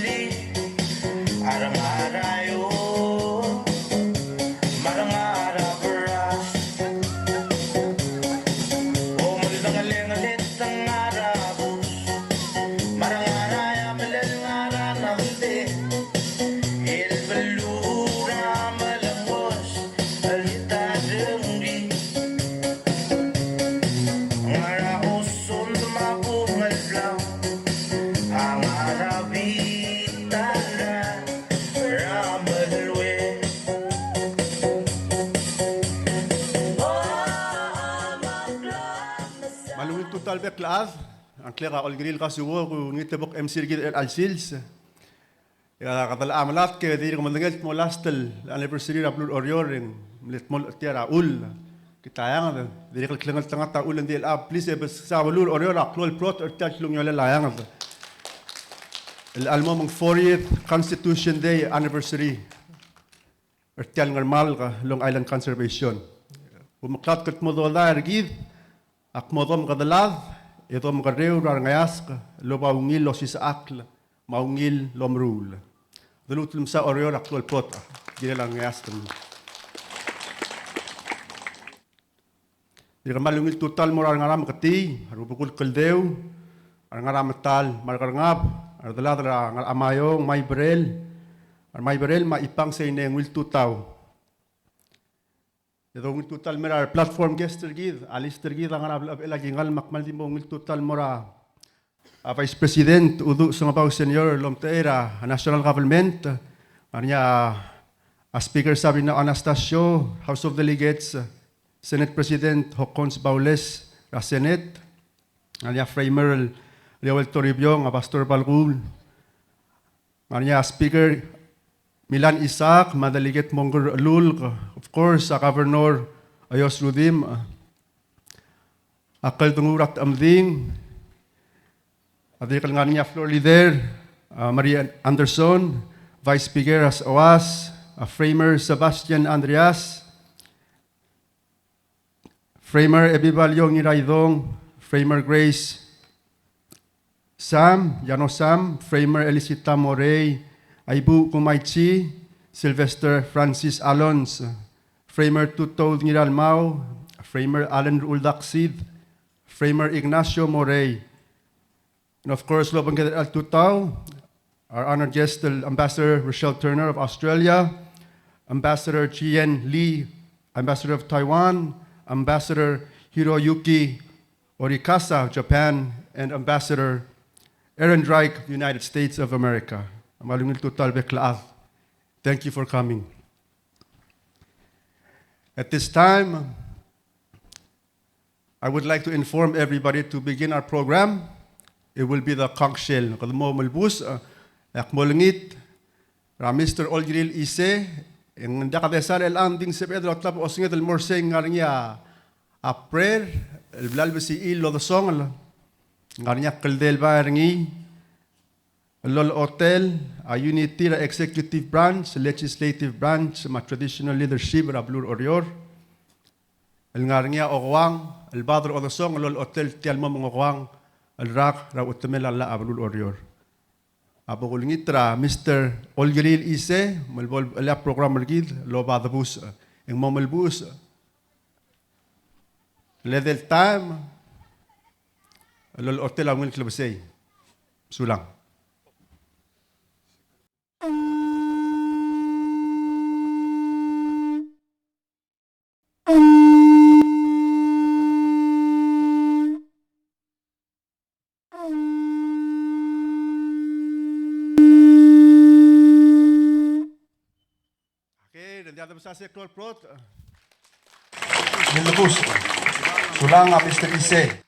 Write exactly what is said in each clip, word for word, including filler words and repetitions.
A rengar a eou, me a rengar a beras. Omeldengelengel e te ngar a bus, me a rengar a eamelel ngar a nangde. El beluu er a melengos, el ta dengdi. Ngar a osond me a bung el blau, a ngar a bita el rak er a melue. Me a ungil tutau el bek el chad, a ngklek a Olkeriil Kasuo, kuk ngii a bo ku M C er kid er chelecha el sils. E kede locha melatk e dirrek el medengei el kmo last el anniversary er a beluu er Oreor e ng mle dmolech tia er a chull. Kid a eanged, dirrek el klengeltengat a chull e ng di el, a, please, e bes a beluu er Oreor a klou el brotech er tia el klungiolel a eanged. El chelmo me ng fortieth Constitution Day anniversary er tia el Ngermalk Long Island Conservation. Omeklatk el kmo dodai er kid a kmo domekedelad e domekerreu er a rengeasek el oba ungil el osisechakl me a ungil el omeruul. Deluut el msa Oreor a klou el brotech, kirel a rengeasek. Dirrek el kmal ungil tutau el mo er a rengar a Meketii, a rubekul Kldeu, a rengar a Metal me a Rekerngab, a redelad er a Ngerchemaiong, Maiberel, a Maiberel me a Ipang Seinei, ungil tutau. E de ungil tutau el mer a re platform guest er kid, a list er kid a ngar er a blechebechel a kingall, me ak kmal di mo ungil tutau el mo er a, a Vice President Uduch Sengebau Senior el omtechei er a national government, ngar er ngii a, a Speaker Sabina Anastasio, House of Delegates, Senate President Hokkons Baules er a Senate, ngar er ngii a Framer el Riouel Toribiong, a Pastor Balkuul, ngar er ngii a Speaker Milan Isaac, me a Delegate Mongker Lulk, of course, a Governor Eyos Rudimch, a Kldungur a Techemding, a dirrek el ngar er ngii a Floor Leader, a Marie Anderson, Vice Speaker a Sechoas, a Framer Sebastian Andreas, Framer Ebibalio Ngiraidong, Framer Grace Sam, Yano Sam, Framer Elicita Morei, Aibu Kumaichi, Sylvester Francis Alons, Framer Tutoud Ngiralmau, Framer Allen Ruldak Sid, Framer Ignacio Morei, and of course, el obengked er chelecha el tutau, our honored guest, el Ambassador Rochelle Turner of Australia, Ambassador Jian Li, Ambassador of Taiwan, Ambassador Hiroyuki Orikasa of Japan, and Ambassador Aaron Drake of the United States of America. Me a ungil tutau el bek el chad. Thank you for coming. At this time, I would like to inform everybody to begin our program. It will be the conch shell. Kede mo melbus, e ak mo olengit er a Mister Olkeriil Ise, e ng diak desal el ang di ng sebeched el otlab osenged el mo er sei. Ng ngar er ngii a prayer el bla lebesichii el odesongel. Ng ngar er ngii a kldei el bai er ngii el lolechotel a unity er a executive branch, legislative branch, me a traditional leadership er a beluu er Oreor. El ngar er ngii a okeuang el bad er a odesongel el lolechotel tia el mo mengokeuang el rak er a chutemel a llach er a beluu er Oreor. A bo kulengit er a Mister Olkeriil Ise, me bo lolab a program er kid el oba debus, e ng mo melbus el edei el taem el lolechotel a ungil klebesei. Sulang. Okay, ng diak debesei a klou el brotech. Ng debus. Sulang a Mister Ise.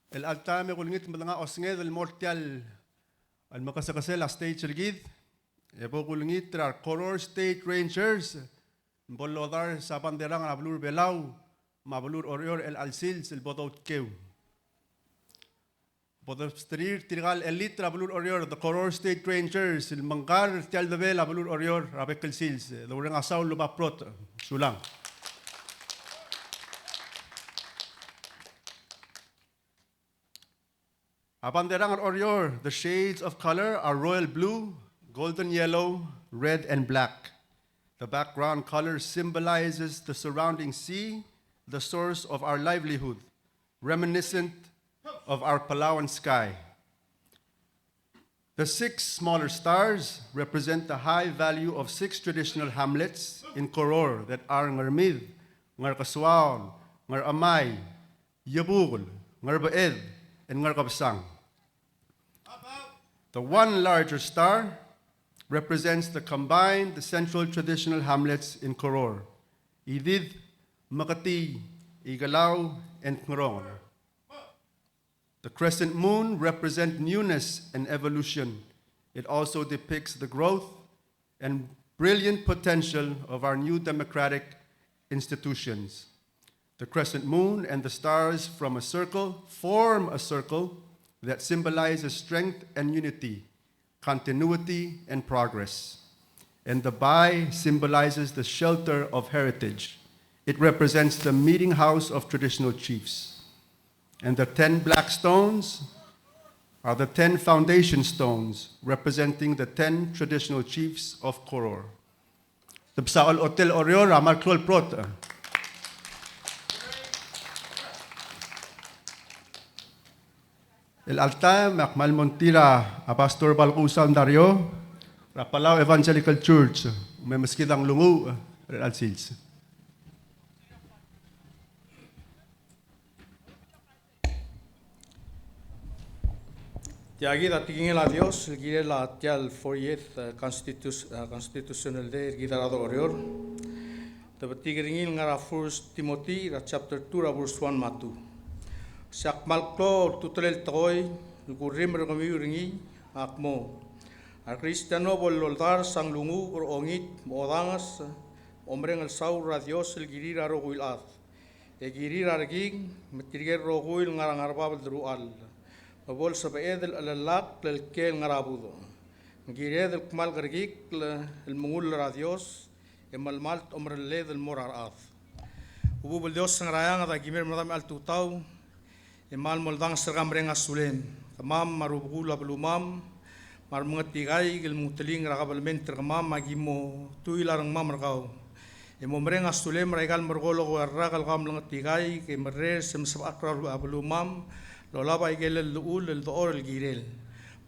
El chelecha el taem e kulengit me dengai a osenged el mo er tia el mekesekesel a stage er kid. E bo kulengit er a re Koror State Rangers, bo lodars a bandera er a beluu er Belau me a beluu er Oreor er chelecha el sils el bo doutkeu. Bo debesterir tirka el elite er a beluu er Oreor, the Koror State Rangers, el mengkar er tia el debel a beluu er Oreor er a bek el sils. Doureng a saul el oba brotech. Sulang. A banderang er Oreor, the shades of color are royal blue, golden yellow, red, and black. The background color symbolizes the surrounding sea, the source of our livelihood, reminiscent of our Palauan sky. The six smaller stars represent the high value of six traditional hamlets in Koror that are Ngermid, Ngerkesoaol, Ngerchemai, Iebukel, Ngerbeched, and Ngerkebesang. The one larger star represents the combined central traditional hamlets in Koror, Idid, Meketii, Ikelau, and Ngerongel. The crescent moon represents newness and evolution. It also depicts the growth and brilliant potential of our new democratic institutions. The crescent moon and the stars from a circle form a circle that symbolizes strength and unity, continuity and progress. And the bai symbolizes the shelter of heritage. It represents the meeting house of traditional chiefs. And the ten black stones are the ten foundation stones representing the ten traditional chiefs of Koror. Te bsa el hotel Oreor a mal klou el prot. El alta me ak mal mo er tir a Pastor Balkuu Sandario er a Palau Evangelical Church, me meskid a nglunguuch er a chelsel. Tia kid a tekingel a Dios el kirel a tia el fortieth, eh, constitus-, eh, constitutional day er kid a rechad er Oreor. Te betik er ngii el ngar er a First Timothy er a chapter two er a verse one me a two. Se ak mal klou a ultutelel el tekoi el kurrimel er kemiu er ngii a kmo, a re Kristiano bo loldars a nglunguuch er a ongit me a odanges, omereng el saul er a Dios el kirir a rokui el chad, e kirir a reking, me tirke el rokui el ngar er a ngar er a bab el deruchall, me bo lsebeched el chelellakl el kiei el ngar er a budech. Ng kired el kmal kerekikl el mengull er a Dios, e melemalt omerelled el mo er a rechad. Chubechub el Dios er a eanged a ki mei er medam er chelecha el tutau, e kmal moldanges er kau, mereng a sulem. Kemam me a rubekul a belumam, me a remengetikaik el mengutiling er a kabelment er kemam a ki mo tuil a rengmam er kau. E mo mereng a sulem er aika el merekong el oker el rak el kau a mlengetikaik, e merreder e mesebechakl er a belumam el olab aike el llechul el dechor el kirel.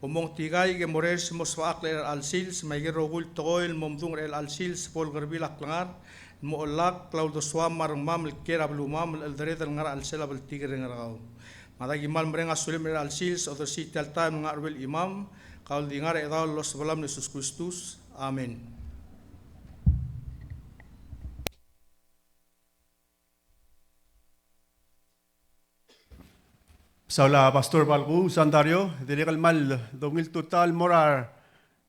Bo mongtikaik e morreder e mo sebechakl er chelecha el sils me aike el rokui el tekoi el mo medung er chelecha el sils bo lekerbil a klengar el mo chelellakl a uldesuam me a rengmam el kiei er a belumam el cheldered el ngar er a chelsel a bltikerreng er kau. Me a daki kmal mereng a sulem er chelecha el sils, odersii tia el taem el ngar er a cheruel chimam, kau el di ngar er a chedaol el Osebellam el Jesus Kristus. Amen. Saul a Pastor Balkuu Sandario, dirrek el kmal ungil tutau el mo er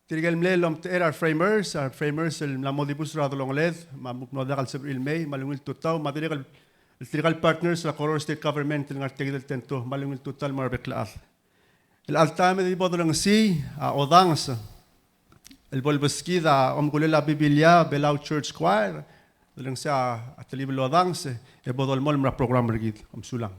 tirke el mle omtechei er a re framers, a re framers el mla mo dibus er a delongeled, me a kmo ng diak el sebechir el mei, me a ungil tutau, me a dirrek el tirka el partners er a Koror State Government el ngar er tia kid el tento, me a ungil tutau el mo er a rebek el chad. El alta me di bo dolengesii a odanges el bo lebeskid a omekulel a Biblia, Belau Church Choir, dolengesii a telib el odanges e bo dolemolem er a program er kid. Kom sulang.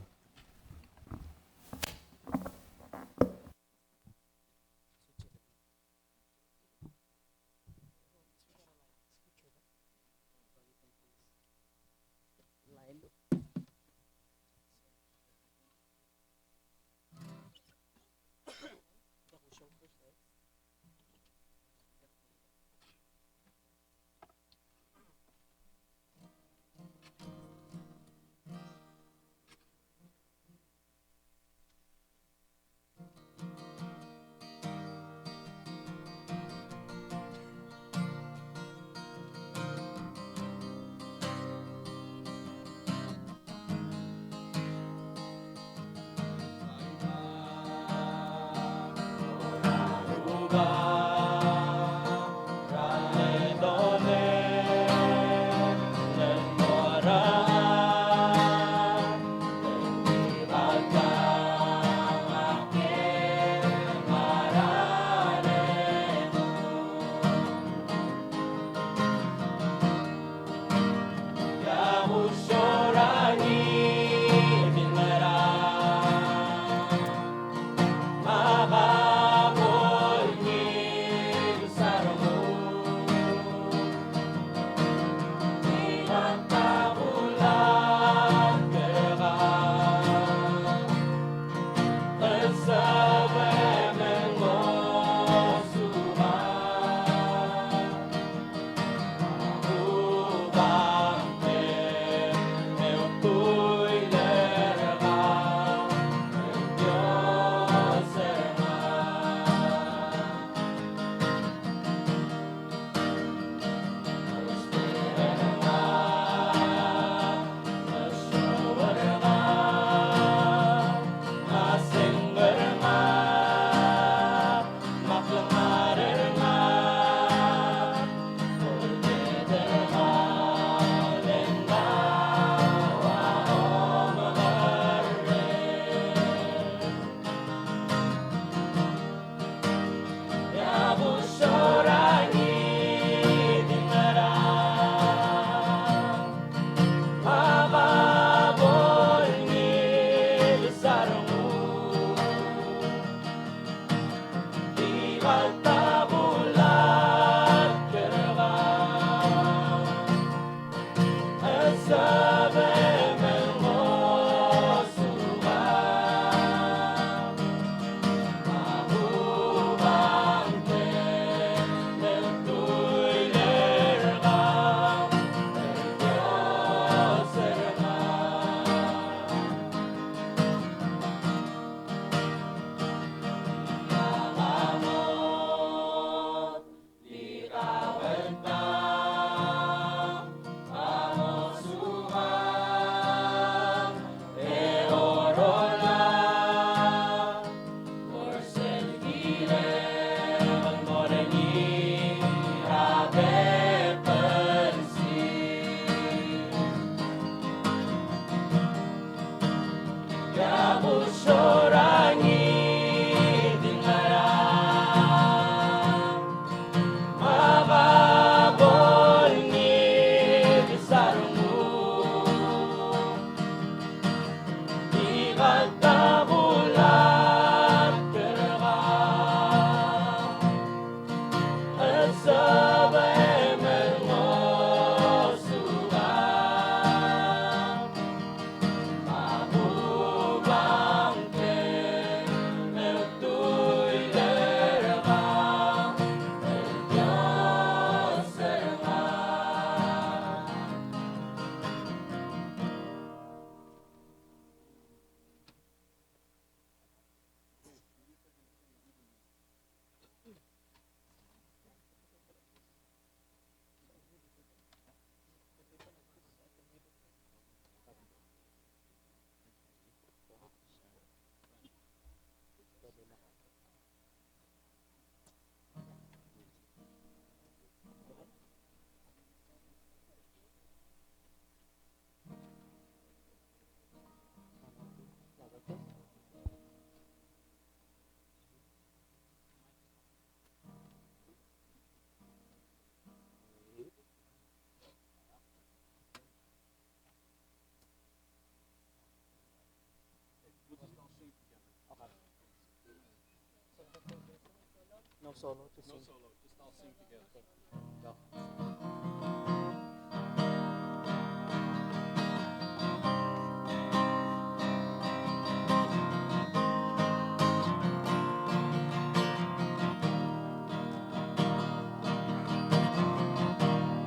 No solo, just sing. No solo, just all sing together. Okay. Go.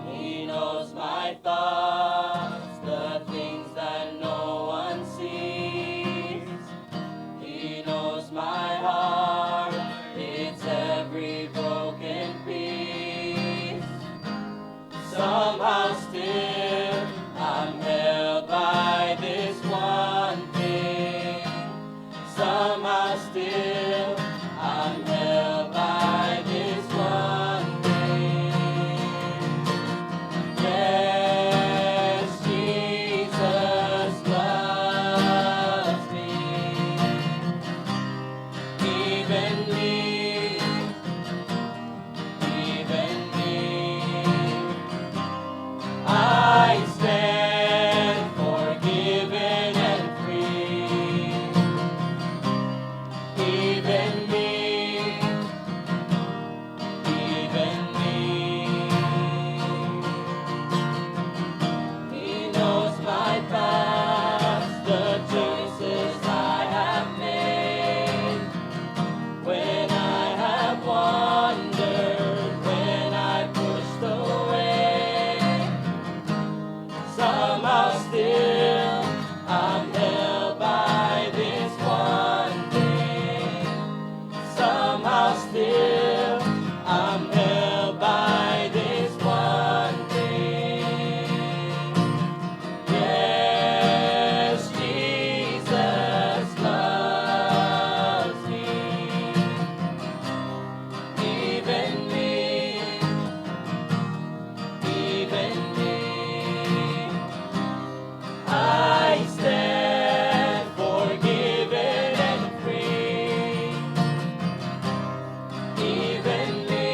He knows my thoughts, the things that no one sees. He knows my heart, its every broken piece. Somehow still I'm held by this one thing. Somehow still I'm held by this one thing. Yes, Jesus loves me. Even me, even me, I stand forgiven and free. Even me, even me. He knows my past, the choices I have made. When I have wandered, when I pushed away, somehow still I'm held by this one thing. Somehow still I'm held by this one thing. Yes, Jesus loves me. Even me, even me, I stand forgiven and free. Even me,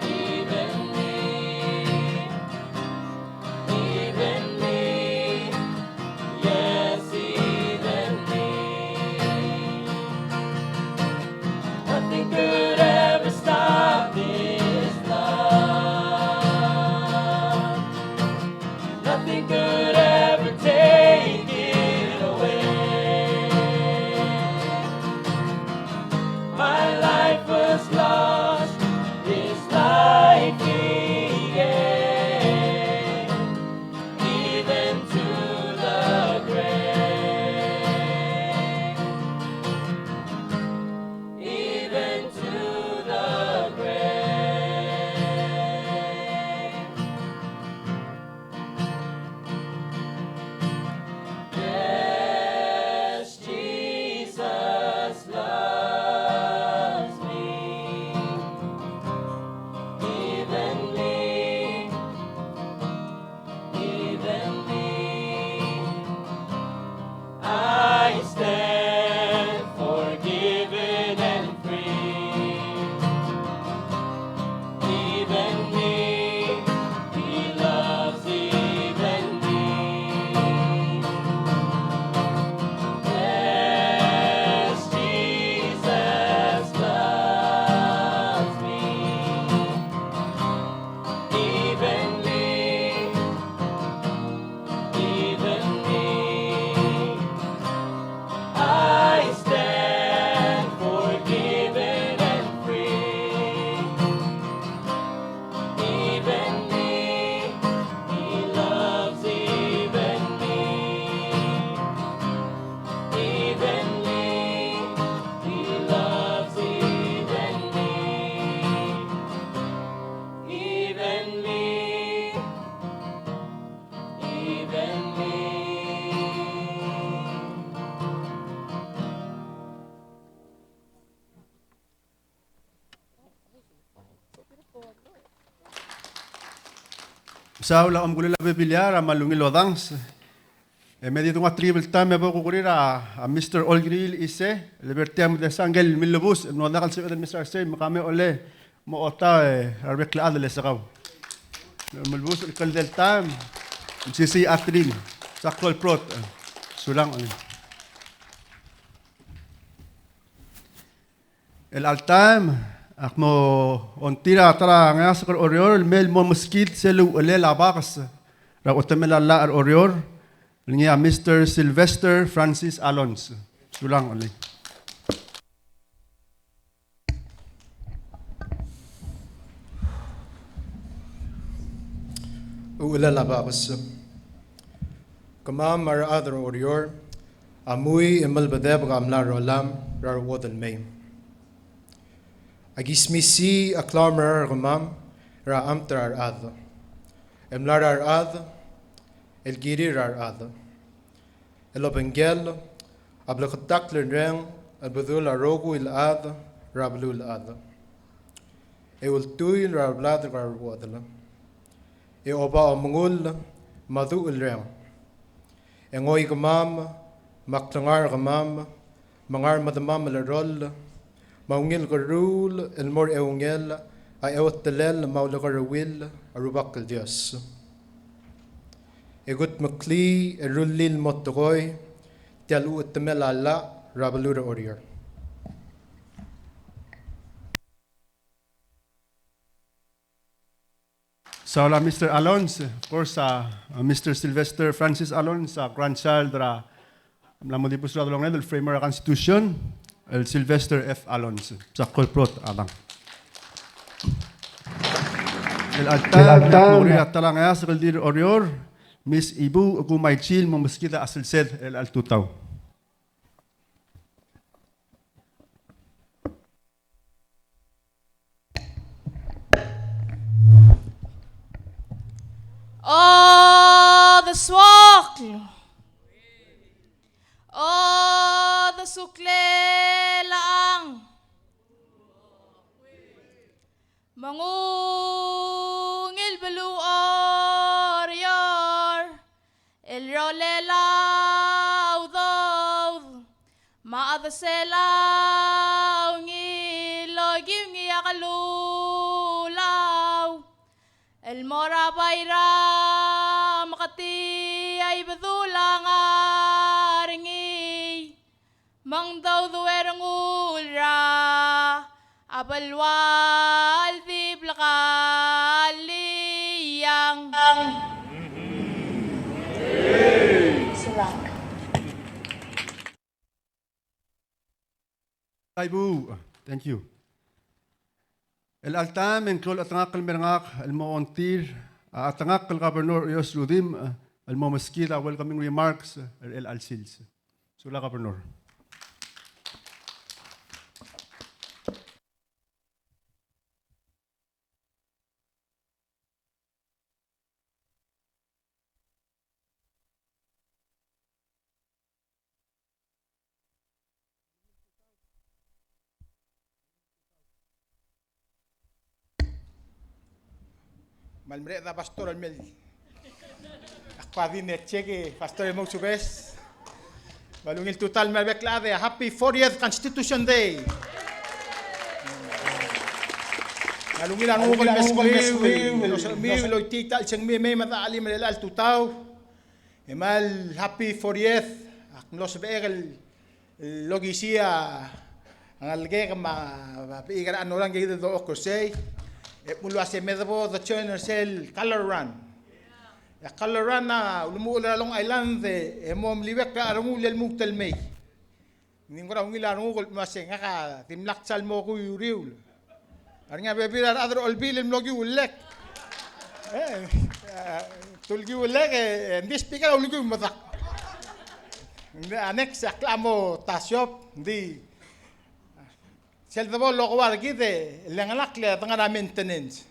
even me, even me, yes, even me. Nothing could ever stop this love. Nothing could ever take it away. My life was lost, this life began, even to the grave. Even to the grave. Yes, Jesus loves me, even me, even me. I stand forgiven and free. Even me, he loves even me. Yes, Jesus loves me. Even me, even me, I stand forgiven and free. Even me, he loves even me. Even me, he loves even me. Even me, even me. Mesaul a omekull a bebil er a kmal ungil odanges. E me di dengua triple time e bo kukurir a, a Mister Olkeriil Ise, el bo er tiang me desa ngike el millebus, el mlo diak el sebeched el mesa er sei, me kemam e ole mo ochotii, e, er a rebek el chad el lesekau. Millebus el kldei el taem, mesisiich a trin, sa klou el brot, e, sulang, ole. Chelecha el taem, ak mo ongtir a ta er a ngeasek er Oreor el mei el mo meskid sel uchelel a baks er a chutemel a llach er Oreor, el ngii a Mister Sylvester Francis Alonz. Sulang Olei. Uchelel a baks. Kemam a rechad er Oreor, a mui e melbedebek a mla er olam er a rechad el mei. Aki smisiich a klaumera er kemam er a amt er a rechad. E mla er a rechad, el kirir a rechad. El obengkel a bleketakl el reng el bedul a rokui el chad er a beluulechad. E ultuil er a rebelatk er a rechedal. E oba omengull me a duch el reng. E ngoi kemam, me a klengar er kemam, me a ngar er medemam el cheroll, me a ungil kerruul el mo er a eungel a eotelel me a ulekerreuil a Rubak el Dios. E kudmeklii e rullii el mo tekoi tia el chutemel a llach er a beluu er Oreor. Saul a Mister Alonz, of course, a, a Mister Sylvester Francis Alonz, a grandchild er a mla mo dibus er a delongeled el framer er a Constitution, el Sylvester F. Alonz. Sa kol prot a dang. El alta, el alta, mo er a ta er a ngeasek el di er Oreor, Miss Ibu Kumaichi el mo meskid a chelsel er chelecha el tutau. Odesuokl. Odesuklel a chang. Me ng ungil beluu er Oreor. El rolel a udoud, me a chedesel a ungil, okiu ngii a kelulau. El mo er a bai er a Meketii a Ibedul a ngar er ngii. Me ng dodu e renguul er a beluu el di blekall er ngii. Sulang. Thank you. El alta me ng klou el chetengakl el mer ngak el mo ongtir a chetengakl el Governor Uyosh Rudimch el mo meskid a welcoming remarks er chelecha el sils. Sulang Governor. Me a le mereched a pastor el mei. Ak bai di ne check e pastor e mousubes. Me a ungil tutau el mei er a bek el chad, happy fortieth Constitution Day. Me a ungil a renguk el meskemiu, el osemiu, el oitii a chelsengmiu e mei me de chelim er chelecha el tutau. E me a le happy fortieth, ak mlo sebechek el el okisii a ngelekek me a bechik er a Ngerchelong, kid el dochoks er sei, e kmo uase me de bo de join er sel color run. E a color run a ulemuchel er a Long Island e mo meliuekl er a rengul el lmuut el mei. Ng di ng kora ungil a renguk el kmo uase ngak a dimlak sal mo kui uriul. A re ngii a bebil a rechad er a Olbiil el mlo kiu ullek. E, e, te ulekiu ullek e, e, ng di speaker a ulekiu medakl. Ng di a next a kla mo ta shop, ng di sel debo el okoua er kid e le ngelakl e de ngar er a maintenance.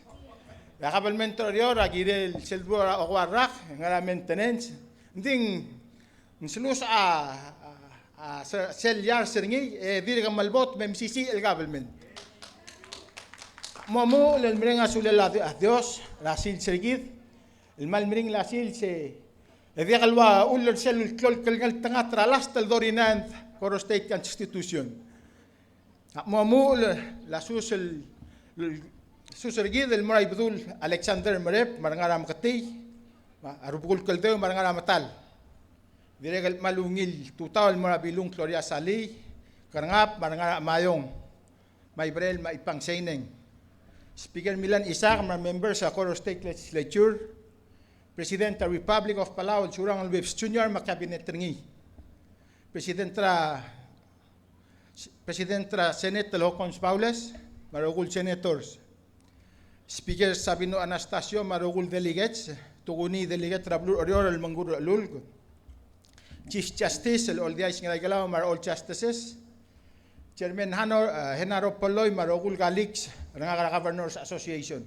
E a kabelment er Oreor a kirel sel debo el okoua el rak e ngar er a maintenance. Ng di ng Ng sel lus a, a, a, se-, sel yars er ngii, e dirk melbot me mesisiich el government. Mo, mo, el mereng a sulel a Di-, a Dios, er a sils er kid, el kmal meringel a sils e, e diak el ua chull er sel klou el klengeltengat er a last el thirty-ninth Koror State Constitution. A mo, mo, el, el sus el, el sus er kid el mo er a Ibedul Alexander Merep, me a re ngar er a Meketii, me a Rubekul Kldeu, me a re ngar er a Metal. Dirrek el kmal ungil tutau el mo er a Bilung Gloria Salii, Kerngab, me a re ngar er a Maiong. Maibrel me a Ipang Seineng. Speaker Milan Isaac me a members er a Koror State Legislature. President er a Republic of Palau el Surangel Whipps Junior me a cabinet er ngii. President er a, President er a Senate el Hokkons Baules me a rokui el senators. Speaker Sabino Anastacio me a rokui el delegates, tokuni delegate er a beluu er Oreor el Mengkur Elulk. Chief Justice el Oldiais Ngiraikelau me a re all justices. Chairman Hano, eh, Henaro Polloi me a rokui el colleagues er ngak er a Governors Association.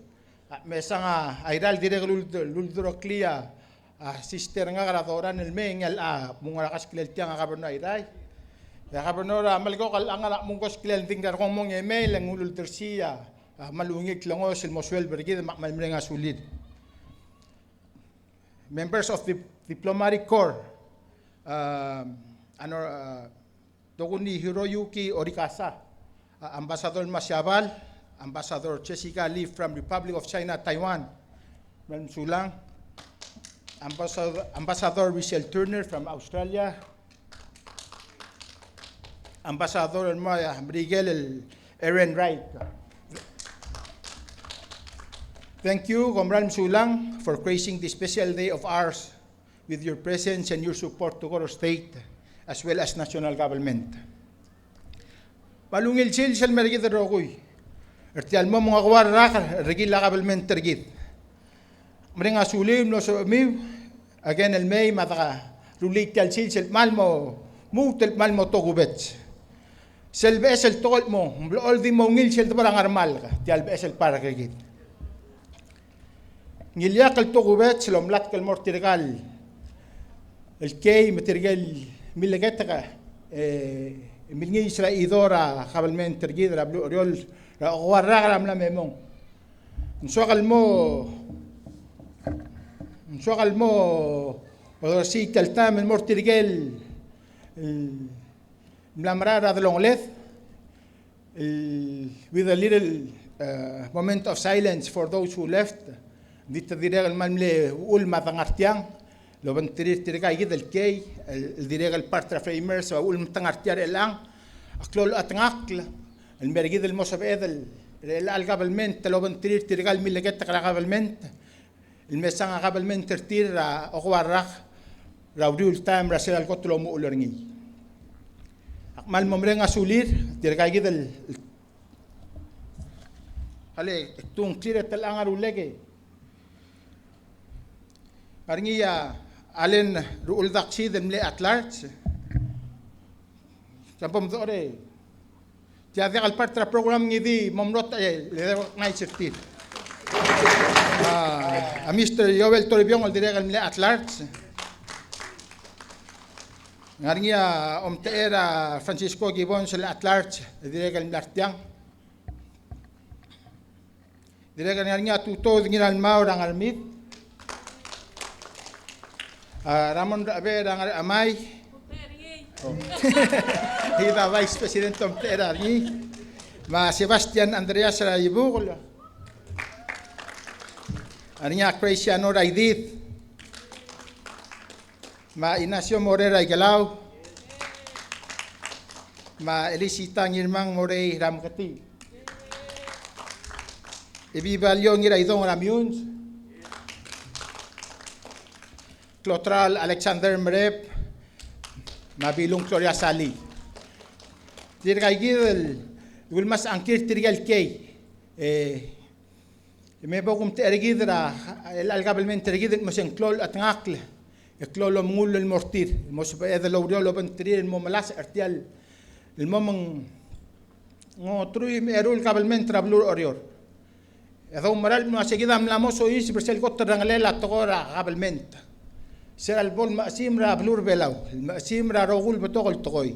A mesang a Irrai el dirrek el uld-, el ulderoklii a, a sister er ngak er a Doran el mei, ng locha mo ngar er a kasklel tiang a Governor Irrai. E a Governor a melekoi el ngar er a mo kasklel, ng di ngera kongmong e mei, le ng ululdersii a, a kmal ungil klengos el mo suelb er kid me a kmal mereng a sulir. Members of the diplomatic corps, um, honor, uh, tokuni Hiroyuki Orikasa, uh, Ambassador Masiabal, Ambassador Jessica Lee from Republic of China, Taiwan, me a mesulang, Ambassador, Ambassador Michelle Turner from Australia, Ambassador el mo er a Merikel el Aaron Wright. Thank you, kom kmal mesulang for gracing this special day of ours with your presence and your support to Koror State as well as national government. Me a ungil sils el mei er kid el rokui er tia el mo mengekua el rak er kid el kabelment er kid. Mereng a suliu el mlo sebechemiu, again, el mei me a deka rullii tia el sils el kmal mo lmuut el kmal mo tokubets. Sel beches el tekoi el kmo ng blechoel di mo ungil sel debo er a Ngermalk tia el beches el park er kid. Ng ileakl el tokubets el omlatk el mo er tirka el kei me tirke el milleketek, e, milngiis er a idor er a kabelment er kid er a beluu er Oreor er a okeua el rak er a mla me mong. Ng soak el mo, ng soak el mo odersii tia el taem el mo er tirke el, el mla merael er a delongeled, el, with a little, uh, moment of silence for those who left. Di te dirrek el kmal mle uchul me a dengar tiang el obengterir tirka kid el kei, el, el dirrek el part er a framers, a uchul me te ngar tia er chelechang a klou el chetengakl el mei er kid el mo sebeched el, er chelecha el kabelment el obengterir tirka el milleketek er a kabelment, el mesang a kabelment er tir er a okeua el rak er a uriul taem er a sel kot el omuchel er ngii. Ak kmal mo mereng a sulir tirka kid el, ale, tung clear e te ngar er a uleke. Ngar er ngii a Allen Ruuldak Sid el mle at large. Sa bom dore. Tia diak el part er a program, ngii di mo mlo, e, le recognize er tir. A, a Mister Joel Toribiong el dirrek el mle at large. Ngar er ngii a omtechei er a Francisco Gibbons el at large, el dirrek el mla er tiang. Dirrek el ngar er ngii a tutau er ngii er a Ngermid. A Ramon Rabe er a Ngermid. Oh. Ngii a Vice President el omtechei er ngii. Me a Sebastian Andreas er a Ibukel. Ngar er ngii a Graciano er a Idid. Me a Ignacio Morera Ikelau. Me a Elisita Ngirmang Morei er a Meketii. Ebibalio Ngiraidong er a Meyuns. Klotraol Alexander Merep. Me a Bilung Gloria Salii. Tirka kid el ulemes a ngklir tirke el kei. E, e me bo kumtechei er kid er a, el, el kabelment er kid el mo se ng klou el chetengakl, e klou el omengull el mo er tir, el mo sebeched el oureor el obengterir el mo melasech er tia el, el mo meng, ng oteruich me a eru el kabelment er a beluu er Oreor. E doumerang el kmo a se kid a mla mo soiseb er sel kot el rengelel a tekoi er a kabelment. Se er a lebo el mechesim er a beluu er a Belau, el mechesim er a rokui el betok el tekoi,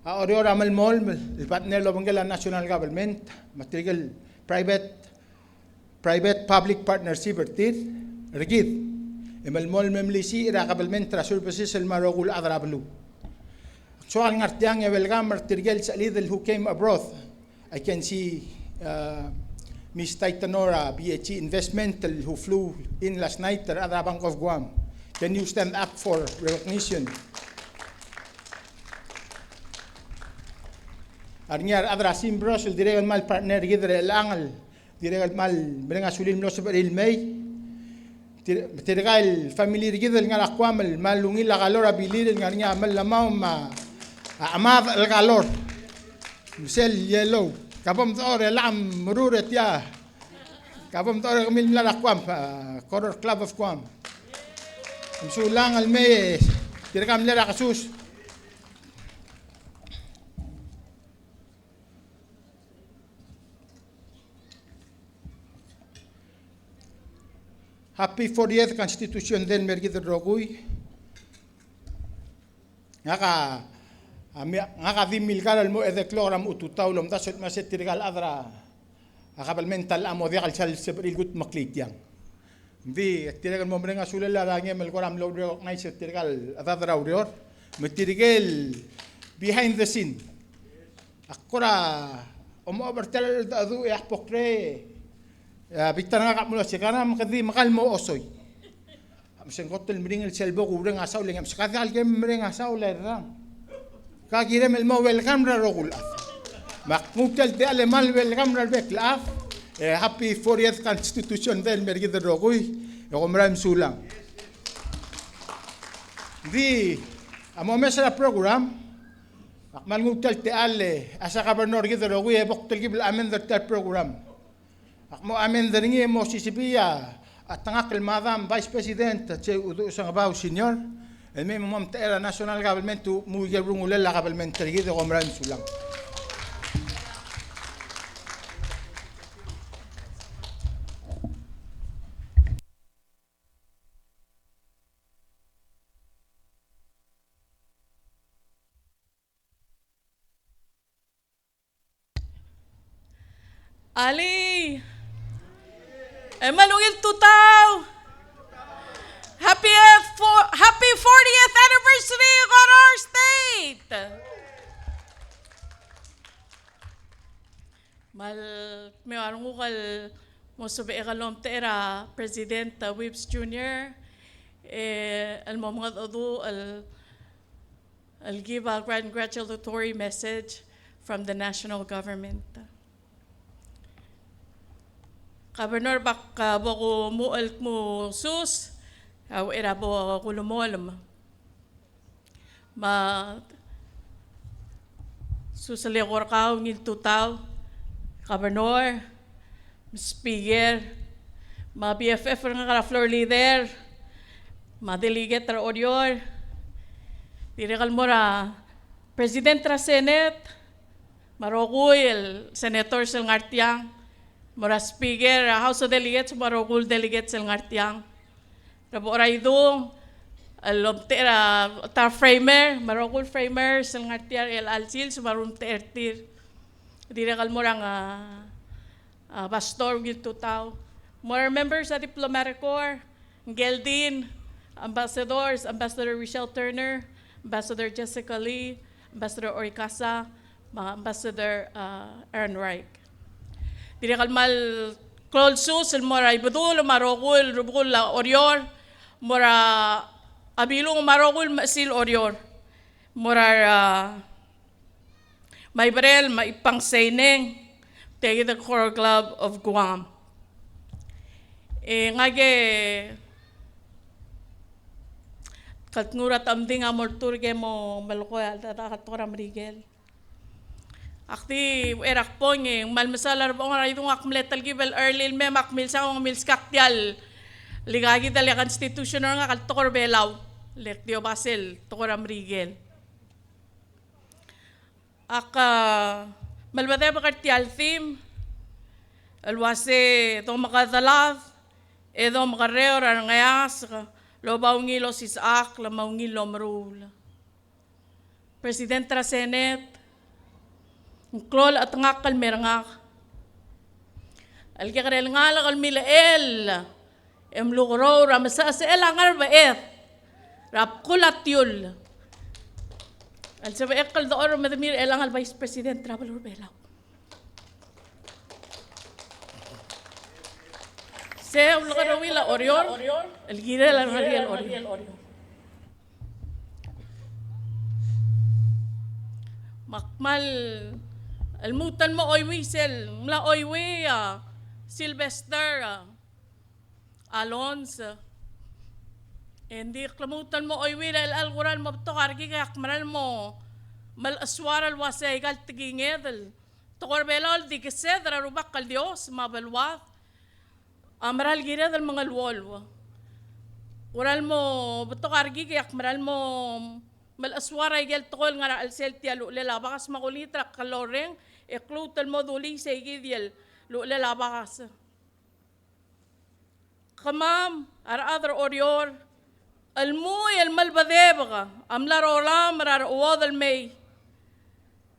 a Oreor a melemolem el partner el obengkel a national government me tirke el private, private public partnership er tir, er kid, e melemolem el melisiich er a kabelment er a services el mo er a rokui el chad er a beluu. Soak el ngar tiang e welcome er tirke el sechelid el who came abroad. I can see, uh, Miss Taitanora B H E Investment el who flew in last night, er a Bank of Guam. Can you stand up for recognition? a re ngii a rechad er a Simbros el dirrek el kmal partner er kid er chelechang el dirrek el kmal mereng a sulel el mlo sebechir el mei. Tir-, tirka el family er kid el ngar er a Guam el kmal ungil a kalor a bilir el ngar er ngii a Mellamau me a, a Chemad el Kalor. Me sel yellow. Ka bo mdechor e lak meruul e tia. Ka bo mdechor e kemiu el mla er a Guam, a, Koror Club of Guam. Mesulang el mei, tirka el mle er a kesus. Happy fortieth Constitution Day el mer kid el rokui. Ngak a, a mi-, ngak a di milkar el mo edei el klok er a mechututau el omdasu el kmo se tirka el chad er a, a kabelment a locha mo diak el sal sebechir el kudmeklii tiang. Ng di, tirke el mo mereng a sulel a rengem el kora mlo recognize er tirka el chedad er a ureor, me tirke el behind the scene. Ak kora omobo er tia el cheldecheduch e ak bo kre, e a bita er ngak a mlo se kora me kede di mekall mo osoi. A meseng kot el meringel sel bo kureng a saul e ngii, meskak a diak el kem mereng a saul a rang. Ka kirem el mo welcome er a rokui el chad. Me ak nguu tia el techall e kmal welcome er a rebek el chad. E happy fortieth Constitution Day el mer kid el rokui. E kom merael mesulang. Ng di a mo omes er a program, ak kmal nguu tia el techall e a se governor er kid el rokui e bo ktelkib el amend er tia el program. Ak mo amend er ngii e mo sisibii a chetengakl el Madam Vice President Che Uduch Sengebau Senior, el mei me mo omtechei er a national government el mo ikel rungulel a kabelment er kid e kom merael mesulang. Alii. E kmal ungil tutau. Happy, eh, for-, happy fortieth anniversary, Koror State. Me kmal mei a renguk el mo sebechek el omtechei er a President, uh, Whipps Junior, e el mo mengedecheduch el el give a congratulatory message from the national government. Governor, bak, ah, bo kumuchel el kmo sus, a uchei er a bo kulemolem. Me sus el eko er kau, ungil tutau, Governor, Speaker, me a B F F er ngak er a floor leader, me a delegate er a Oreor, dirrek el mo er a President er a Senate, me a rokui el senators el ngar tiang, mo er a Speaker er a House of Delegates, me a rokui el delegates el ngar tiang. Er a bo er a idung el omtechei er a ta er a framer, me a rokui el framers el ngar tia er chelecha el sils me a rumtechei er tir. Dirrek el mo er a, a, Pastor, ungil tutau. Mo er a members er a Diplomatic Corps, Ngeldin, Ambassadors, Ambassador Richelle Turner, Ambassador Jessica Lee, Ambassador Orikasa, me a Ambassador, uh, Ehrenreich. Dirrek el kmal klou el sus el mo er a Ibedul me a rokui el rubekul a Oreor, mo er a Abilung me a rokui el mechesil Oreor, mo er a, uh, Maiberel me a Ipang Seineng, tia kid el Koror Club of Guam. E ngak e kldngu er a ta el mding a mo olturk e mo melekoi a cheldecheduch el tekoi er a Merikel. Ak di uchei er a kbong e ng kmal mesaul a rebechong er a idung, ak mle telkib el early el mei me ak milsa e ng milskak tia el, el ikakid el constitution er ngak el tekoi er a Belau, le ak di obasel tekoi er a Merikel. Ak, ah, melbedebek er tia el theme el uase domekedelad e domekerreu er a rengeasek el oba ungil osisechakl me a ungil omeruul. President er a Senate, ng klou el chetengakl el mer ngak el kekerei el ngalek el milechell e mlukerreu er a mesechesechel a Ngerbeched er a bkul a tiull el sebechek el dechor me de mei er chelechang el Vice President er a beluu er a Belau. Se ulekerreuil a Oreor el kirel a rengalek er a Oreor. Me ak kmal el lmuut el mo chuiuii sel mla chuiuii a Sylvester a Alonso. E ng di klemuut el mo chuiuii er chelecha el kora el mo betok a rekik e ak meral mo melechesuar el uasei aika el tekinged el tekoi er a Belau el di kesed er a Rubak el Dios me a beluad a meral kired el mengeluolu. Kora el mo betok a rekik e ak meral mo melechesuar aike el tekoi el ngar er a chelsel tia el uchelel a bakas me a kulengit er a Kelloreng e kluut el mo dulii seikid el uchelel a bakas. Kemam a rechad er Oreor el mui el melbedebek a mla er a olam er a rechuodel el mei.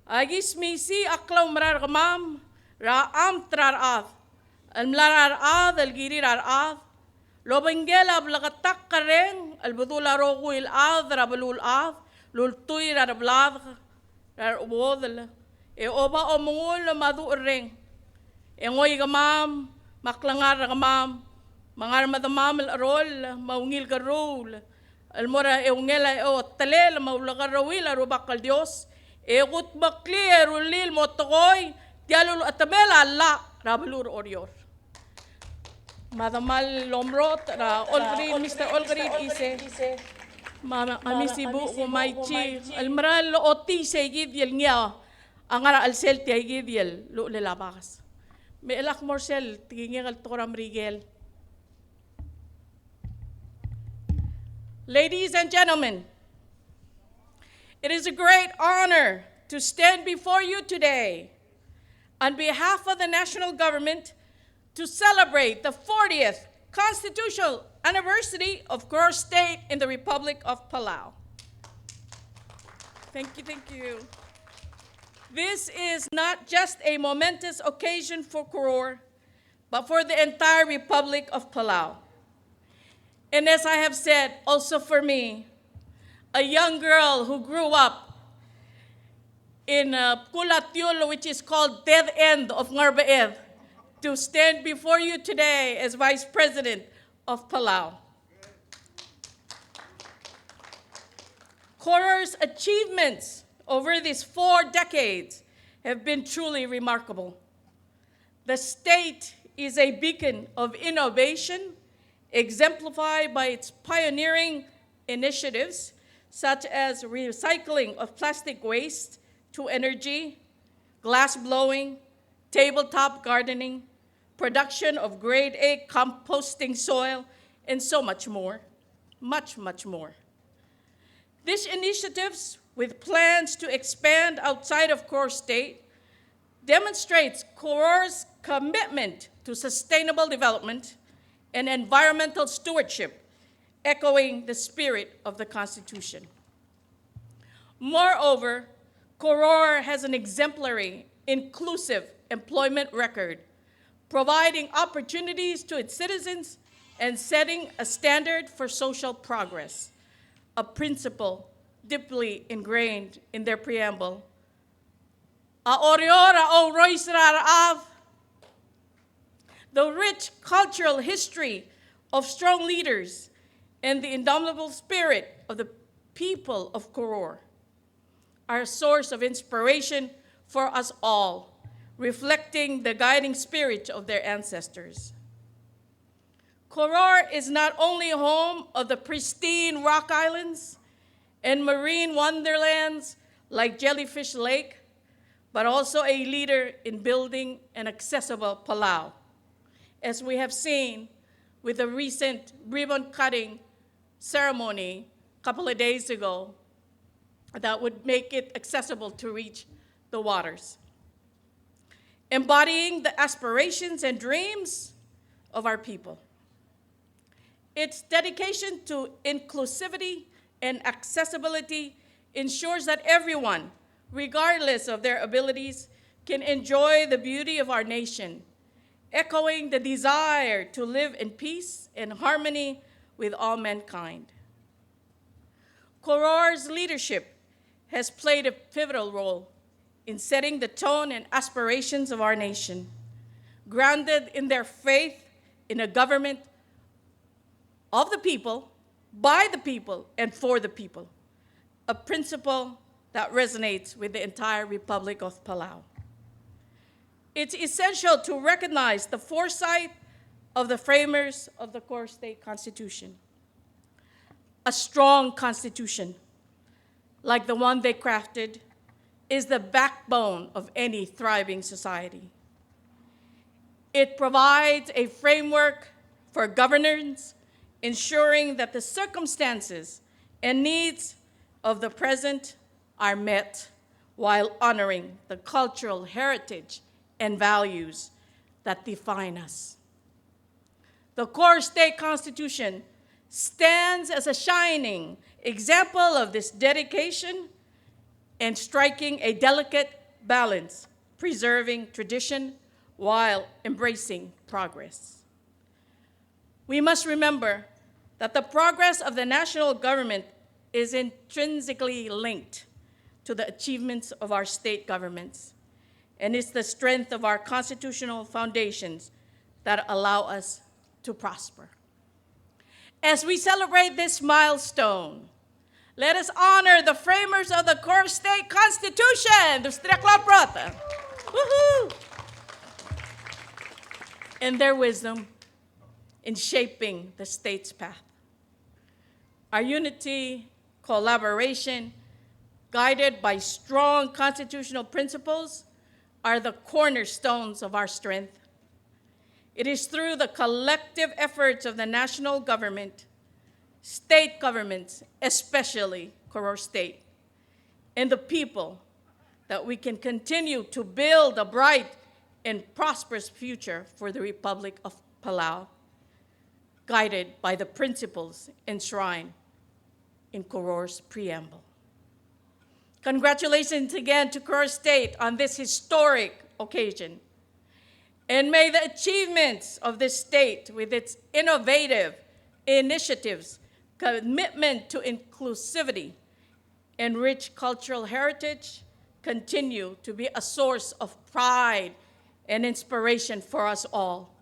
Aki smisiich a klaumerang er kemam er a amt er a rechad el mla er a rechad el kirir a rechad el obengkel a bleketakl el reng el bedul a rokui el chad er a beluulechad el ultuil er a rebladek er a rechuodel e oba omengull me a ducherreng. E ngoi kemam me a klengar er kemam me a ngar medemam el cheroll me a ungil kerruul el mo er a eungel a eotelel me a ulekerreuil a Rubak el Dios e kudmeklii e rullii el mo tekoi tia el ulechetemel a llach er a beluu er Oreor. Me a demal el omerot er a Olkeriil, Mister Olkeriil Ise. Me a, me a Misibuch Kumaichi el meral otii seikid el ngii a ngar er a chelsel tiakid el uchelel a bakas. Me chelechang mo er sel tekingek el tekoi er a Merikel. Ladies and gentlemen, it is a great honor to stand before you today on behalf of the national government to celebrate the fortieth constitutional anniversary of Koror State in the Republic of Palau. Thank you, thank you. This is not just a momentous occasion for Koror, but for the entire Republic of Palau. And as I have said, also for me, a young girl who grew up in, uh, Kulatiul, which is called dead end of Ngerbeched, to stand before you today as Vice President of Palau. Koror's achievements over these four decades have been truly remarkable. The state is a beacon of innovation, exemplified by its pioneering initiatives such as recycling of plastic waste to energy, glass blowing, tabletop gardening, production of grade A composting soil, and so much more. Much, much more. These initiatives, with plans to expand outside of Koror State, demonstrates Koror's commitment to sustainable development and environmental stewardship, echoing the spirit of the Constitution. Moreover, Koror has an exemplary, inclusive employment record, providing opportunities to its citizens and setting a standard for social progress, a principle deeply ingrained in their preamble. A Oreor a ourois er a rechad. The rich cultural history of strong leaders and the indomitable spirit of the people of Koror are a source of inspiration for us all, reflecting the guiding spirit of their ancestors. Koror is not only home of the pristine rock islands and marine wonderlands like Jellyfish Lake, but also a leader in building an accessible Palau, as we have seen with the recent ribbon-cutting ceremony a couple of days ago that would make it accessible to reach the waters, embodying the aspirations and dreams of our people. Its dedication to inclusivity and accessibility ensures that everyone, regardless of their abilities, can enjoy the beauty of our nation, echoing the desire to live in peace and harmony with all mankind. Koror's leadership has played a pivotal role in setting the tone and aspirations of our nation, grounded in their faith in a government of the people, by the people, and for the people, a principle that resonates with the entire Republic of Palau. It's essential to recognize the foresight of the framers of the Koror State Constitution. A strong constitution, like the one they crafted, is the backbone of any thriving society. It provides a framework for governance, ensuring that the circumstances and needs of the present are met while honoring the cultural heritage and values that define us. The Koror State Constitution stands as a shining example of this dedication and striking a delicate balance, preserving tradition while embracing progress. We must remember that the progress of the national government is intrinsically linked to the achievements of our state governments, and it's the strength of our constitutional foundations that allow us to prosper. As we celebrate this milestone, let us honor the framers of the Koror State Constitution, the Strekla Prota. Woohoo! And their wisdom in shaping the state's path. Our unity, collaboration, guided by strong constitutional principles, are the cornerstones of our strength. It is through the collective efforts of the national government, state governments, especially Koror State, and the people that we can continue to build a bright and prosperous future for the Republic of Palau, guided by the principles enshrined in Koror's preamble. Congratulations again to Koror State on this historic occasion. And may the achievements of this state, with its innovative initiatives, commitment to inclusivity, and rich cultural heritage, continue to be a source of pride and inspiration for us all.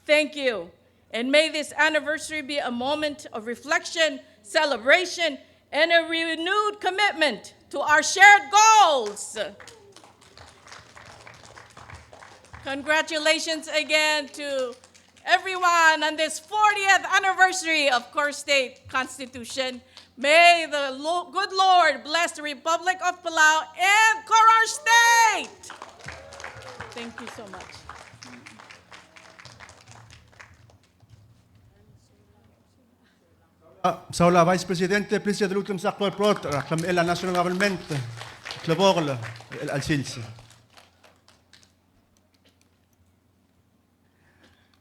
Thank you. And may this anniversary be a moment of reflection, celebration, and a renewed commitment to our shared goals. Congratulations again to everyone on this fortieth anniversary of Koror State Constitution. May the Lo-, good Lord bless the Republic of Palau and Koror State. Thank you so much. A, saul a Vice President, please, e de lmuut el msa klou el prot er a klemechel a national government, klebokel el, el sils.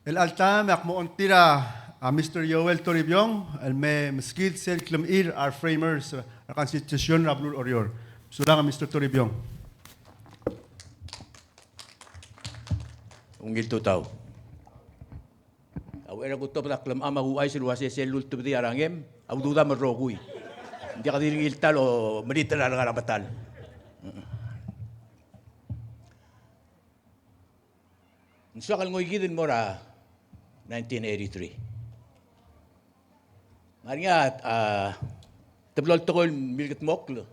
El alta me ak mo ongtir a Mister Joel Toribiong el me meskid sel klemechir a re framers er a Constitution er a beluu er Oreor. Sulang a Mister Toribiong. Ungil tutau. A uchei er a kutobed a klemecham a kuchais el uase sel lultebedii a rangem a ududam el rokui. Ng diak di ngii el ta el omeritel a rengar er a metal. Ng soak el ngoikid el mo er a nineteen eighty-three. Ngar er ngii a, a, teblo el tekoi el milkedmokl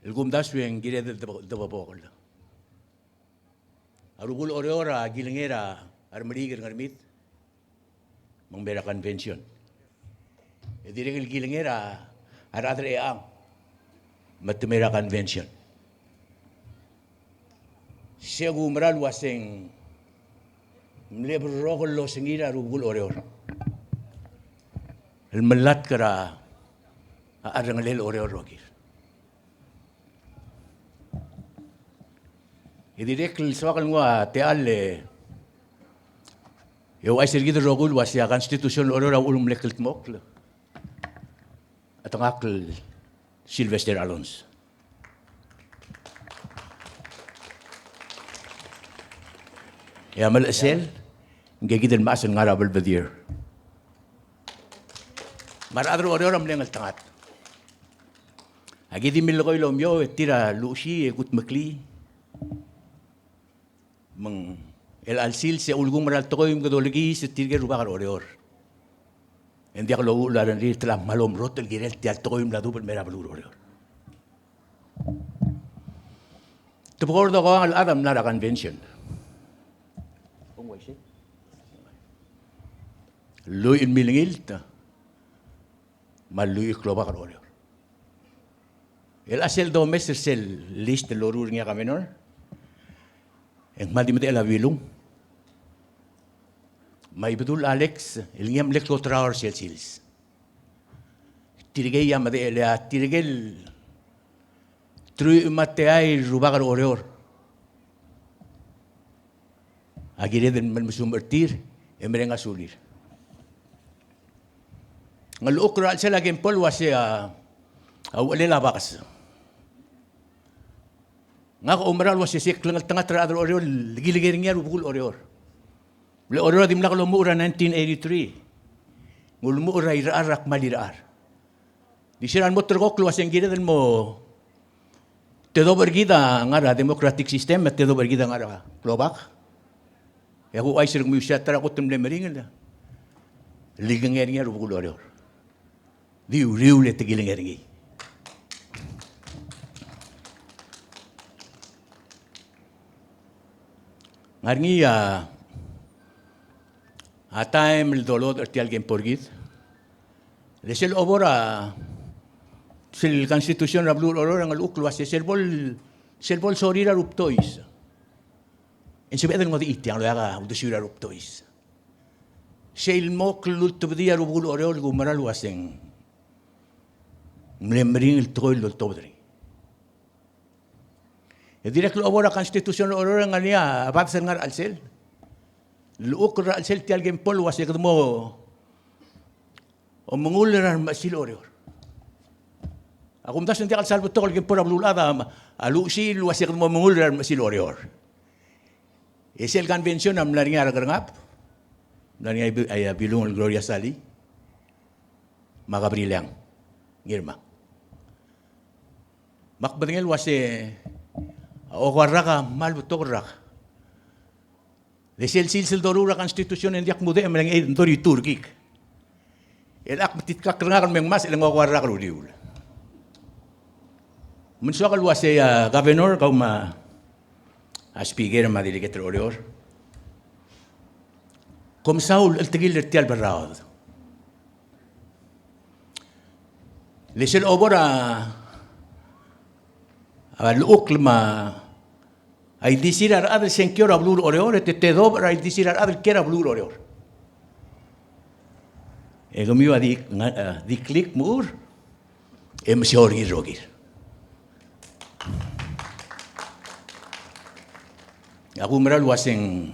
el kumdasu e ng kired el debo-, debebokel. A rubekul Oreor a kilengei er a remeriik er Ngermid me ng mei er a convention. E dirrek el kilengei er a rechad er a Echang me te mei er a convention. Se kumerang el uaseng mle berrokl el osengir a rubekul Oreor el melatk er a cherrengelel Oreor el rokir. E dirrek el soak el nguu a techall e ouchais er kid el rokui el uasei a Constitution el Oreor a uchul me ng mle kldmokl a chetengakl el Sylvester Alonso. E a melechesel, ngike kid el mechas el ngar er a belbedier. Me a rechad er Oreor a mle ngeltengat. Aki di millekoi el omiou e tir a luchesii e kudmeklii. Me ng chelecha el sils e a ulekum er a tekoi me kede olekiis er tirke el rubak er Oreor. E ng diak louchul a rengrir, te la kmal omerotech el kirel tia el tekoi el mla dubech el mei er a beluu er Oreor. Te bo kora dokoang el chad a mla er a convention. Lluich el milengilt, me a lluich el klobak er Oreor. El a sel domes er sel list el loruul er ngii a governor, e ng kmal di medechel a Bilung. Me a Ibedul Alex, el ngii a mle kloterau er sel sils. Tirkei a medechel, e a tirke el truich me a teai el rubak er Oreor a kired el mle mesumech er tir e mereng a sulir. Ng llechukl er a chelsel a Kempol el uase a, a uchelel a bakes. Ngak a oumera el uase se klengeltengat er a rechad er Oreor el kilengei er ngii a rubekul Oreor. Le Oreor a dimlak lomuchel er a nineteen eighty-three. Ng ulemuchel er a irechar er a kmal irechar. Di se er a lmo terrekokl el uase ng kired el mo tedobech er kid a ngar er a democratic system, me tedobech er kid a ngar er a klobak. E a kuchais er kemiu, se a ta er a kot el mle meringel el ikengei er ngii a rubekul Oreor. Di uriul e te kilengei er ngii. Ngar er ngii a, a taem el dolodech er tia el Kempol er kid. Le sel obo er a, sel constitution er a beluu er Oreor a llechukl el uase sel bo el, sel bo el sorir a rubtois. E ng sebeched el ngodechii tiang el oeak a uldesuir a rubtois. Sel mo klultebedii a rubekul Oreor el kumerang el uase ng mle meringel el tekoi el loltobed er ngii. E dirrek el obo er a constitution er Oreor e ng ngar er ngii a bades el ngar er a chelsel. Llechukl er a chelsel tia el Kempol el uase kede mo omengull er a remechesil Oreor. A kumdasu e ng diak el sal betok el Kempol er a beluulechad a, a luchesii el uase kede mo omengull er a remechesil Oreor. E sel convention a mla er ngii a Rekerengab, mla er ngii a Bi-, a Bilung el Gloria Salii, me a Gabriel Young Ngirmang. Me ak medengei el uase a okoua el rak a kmal betok el rak. Le sel sils el doruul er a constitution e ng diak kmudechem el ngii e ng doritur kik. E ak metitkakl er ngak el me ng ngmasech el ng okoua el rak er a uriul. Me ng soak el uase a governor, kau me a speaker me a delegate er Oreor, kom saul el tekil er tia el berraod. Le sel obo er a, a llechukl me a ildisir a rechad el sengkio er a beluu er Oreor, e te tedobech er a ildisir a rechad el kiei er a beluu er Oreor. E kemiu a di, a di klik mechur, e mesiou er ngii el rokir. A kumerang el uase ng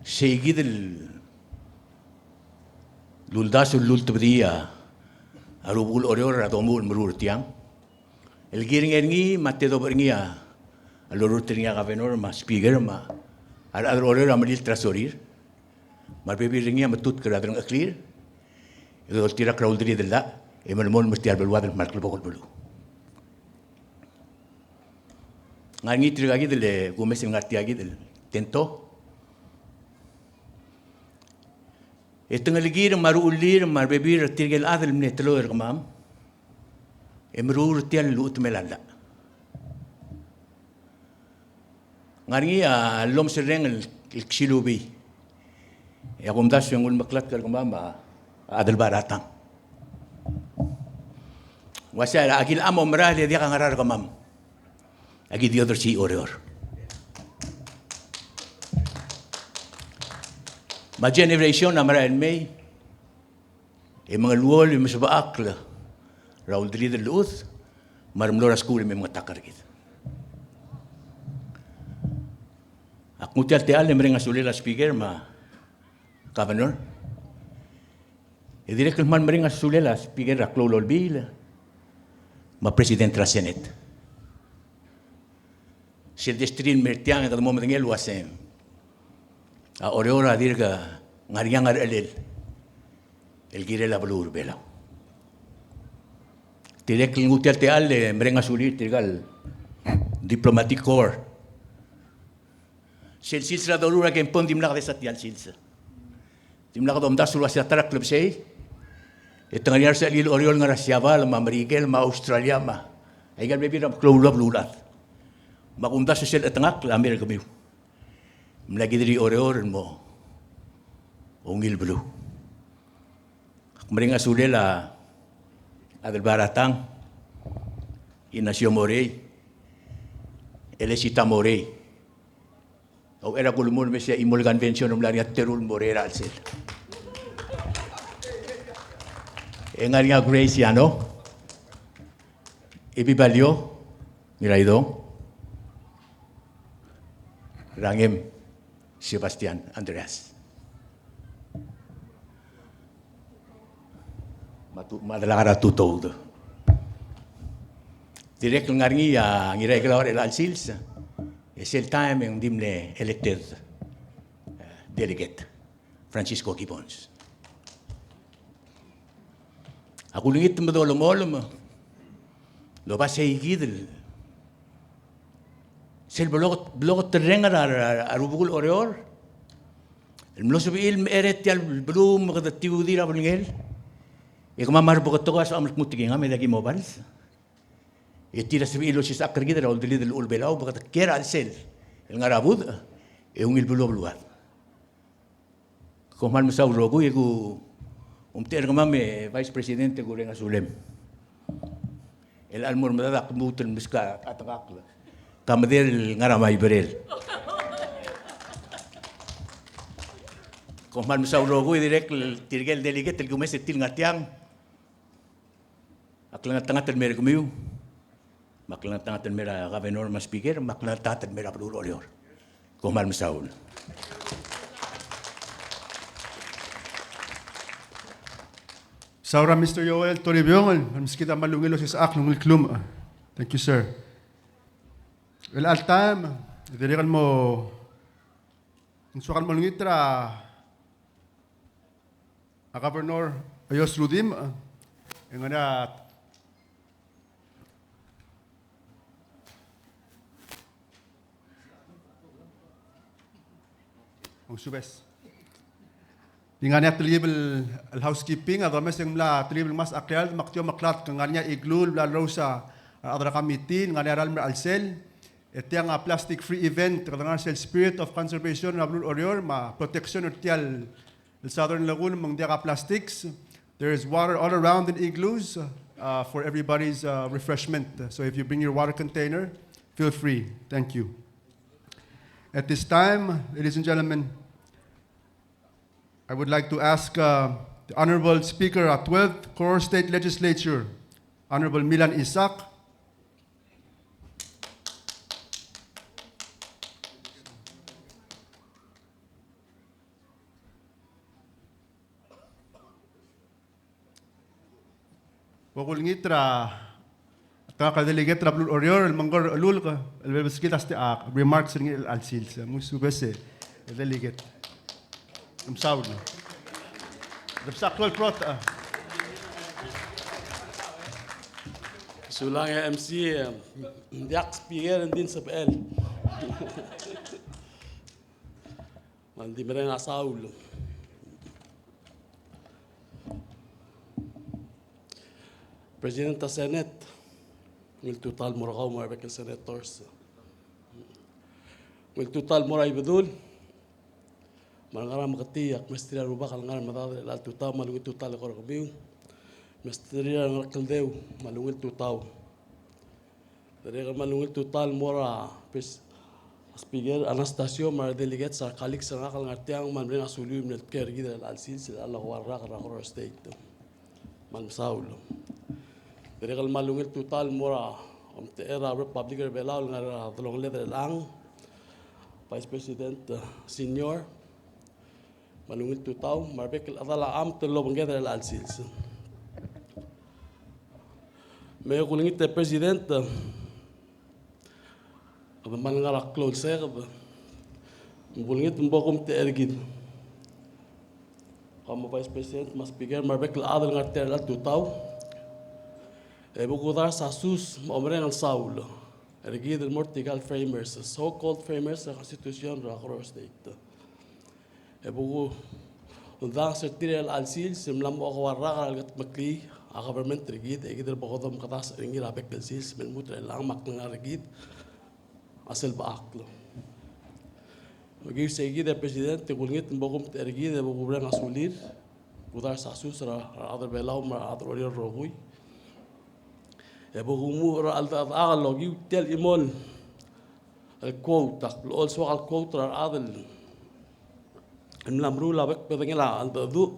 seikid el uldasu el lultebedii a rubekul Oreor er a domuchel el meruul er tiang. El kirengei er ngii me a tedobech er ngii a lorurt er ngii a governor me a speaker me a rechad er Oreor a melilt er a sorir. Me a rebebil er ngii a metutk er a delengcheklir e doltirakl er a ulderid el llach e melemolem er tia el beluad el kmal klebokel beluu. Ngar er ngii tirka kid el kumes el ngar tia kid el tento. E te ngelekir me a ruchellir me a rebebil er tirke el chad el mle teloi er kemam e meruul er tia el luchetemel a llach. Ngar er ngii a llomeserreng el, el ksilubii. E a kumdasu e ng ulemeklatk er kemam a Adelbai er a Tang. Ng uaisei, a kilecham a omerael e diak a ngera er kemam. Aki di odersii Oreor. Me a generation a merael el mei e mengeluolu e mesebechakl er a ulderid el llechud me a remlo er a skuul e me mengetakl er kid. Ak nguu tia el techall e mereng a sulel a speaker me a governor. E dirrek el kmal mereng a sulel a speaker er a klou el olbiil me a president er a Senate. Sel destrir el mer tiang e kede mo medengei el uase a Oreor a dirk ngar er ngii a ngerechelel el kirel a beluu er Belau. Dirrek el nguu tia el techall e mereng a sulir tirka el diplomatic corps. Sel sils er a doruul er a Kempon dimlak desa tia el sils. Dimlak domdasu el uase a ta er a klebesei e te ngar er ngii a resechelil Oreor el ngar er a Siabal me a Merikel me a Australia me aika el bebil er a meklou el beluulechad. Me a kumdasu sel chetengakl a mei er kemiu. Mla kid er a Oreor el mo ungil beluu. Ak mereng a sulel a Adelbai er a Tang, Ignacio Morei, Elecita Morei. A uchei er a kulemur me sei a chimo el convention el mla er ngii a teru el Morei er a chelsel. E ngar er ngii a Grace Yano, Ebi Balio, Ngiraidong, Rangem Sebastian Andreas. Me a tu-, me a delak er a tutoud. Dirrek el ngar er ngii a Ngiraikelau er chelecha el sils, e sel taem e ng di mle elected, eh, delegate, Francisco Gibbons. A kulengit me dolemolem el oba sei kid el sel blo-, bloketerreng er a, er a, er a rubekul Oreor el mlo sebechir el mechei er tia el beluu me kede tiudii er a belngel. E kemam a rebeketekoi a soam el kmu tekingam e diak ki mo bals. E tir a sebechir el osisechakl er kid er a uldelid el llechul Belau me kede kiei er a chelsel el ngar er a budech e ungil beluu a beluad. Kom kmal mesaul el rokui e ku omtechei er kemam e Vice President e kureng a sulem. El chelecha el mo er medad ak lmuut el meskau a chetengakl. Ka medei el ngar er a Maiberel. Kom kmal mesaul el rokui e dirrek el tirke el delegate el kumes er tir el ngar tiang. A klengeltengat el mei er kemiu, me a klengeltengat el mei er a Governor me a Speaker, me a klengeltengat el mei er a beluu er Oreor. Kom kmal mesaul. Mesaul er a Mister Joel Toribiong, el meskid a kmal ungil osisechakl el ungil klumech. Thank you, sir. Chelecha el taem, dirrek el mo, ng soak el mo olengit er a a Governor Eyos Rudimch, e ng ngar er ngii a, ousubes. Ng ngar er ngii a telkib el housekeeping, a domes e ng mla telkib el ngmasech a kleald me ak di omeklatk, ng ngar er ngii a igloo el bla lerous a rechad er a committee, ng ngar er ngii a ralm er a chelsel, e tiang a plastic free event, kede ngar er sel spirit of conservation er a beluu er Oreor, me a protection er tia el el Southern Lagoon me ng diak a plastics. There is water all around in igloos, uh, for everybody's, uh, refreshment. So if you bring your water container, feel free. Thank you. At this time, ladies and gentlemen, I would like to ask, uh, the Honorable Speaker at twelfth Koror State Legislature, Honorable Milan Isaac, Bo kulengit er a, ta, a delegate er a beluu er Oreor el mengkar er a chelulk el beskid a ste-, a remarks er ngii er chelecha el sils. Mo subes e delegate. Mesaul. Debsa klou el prot, a. Sulang e MC, e, ng diak speaker, ng di ng sebechel. Me ng di mereng a saul. President er a Senate, ungil tutau el mo er kau me a rebek el senators. Ungil tutau el mo er a Ibedul, me a re ngar er a Meketii, ak mesterir a Rubak el ngar er a medad er chelecha el tutau, me a ungil tutau el eko er kemiu. Mesterir a Ngerkeldeu, me a ungil tutau. Dirrek el kmal ungil tutau el mo er a Pres-, Speaker Anastasio me a re delegates, a re colleagues er ngak el ngar tiang, me kmal mereng a saul el mle ker er kid er chelecha el sils er a leko ua rak er a Koror State. Kmal mesaul. Dirrek el kmal ungil tutau el mo er a omtechei er a Republic er a Belau el ngar er a delongeled er chelechang, Vice President, uh, Senior, me a ungil tutau, me a rebek el chedal a amt el obengked er chelecha el sils. Me kulengit e President, kede kmal ngar er a klou el seked, me kulengit me bo kumtechei er kid. Kau me a Vice President, me a Speaker, me a rebek el chad el ngar tia er chelecha el tutau. E bo kudars a sus me a omereng el saul er kid el mo er tirka el framers, so-called framers er a Constitution er a Koror State. E bo kudengasech er tir er chelecha el sils, e mla mo okeua el rak er a lekedmeklii a government er kid, e kid el bo kede omekdasech er ngii er a bek el sils me lmuut er chelechang me a klengar er kid. a selbechakl. Okiu sei kid e President, e kulengit me bo kumtechei er kid e bo kumerang a sulir, kudars a sus er a rechad er Belau me a rechad er Oreor el rokui. E bo kumuchel er a cheldechedechak el okiu tia el chimo el quote, ak blechoel soak el quote er a rechad el mla meruul a bek el bedengel a cheldecheduch.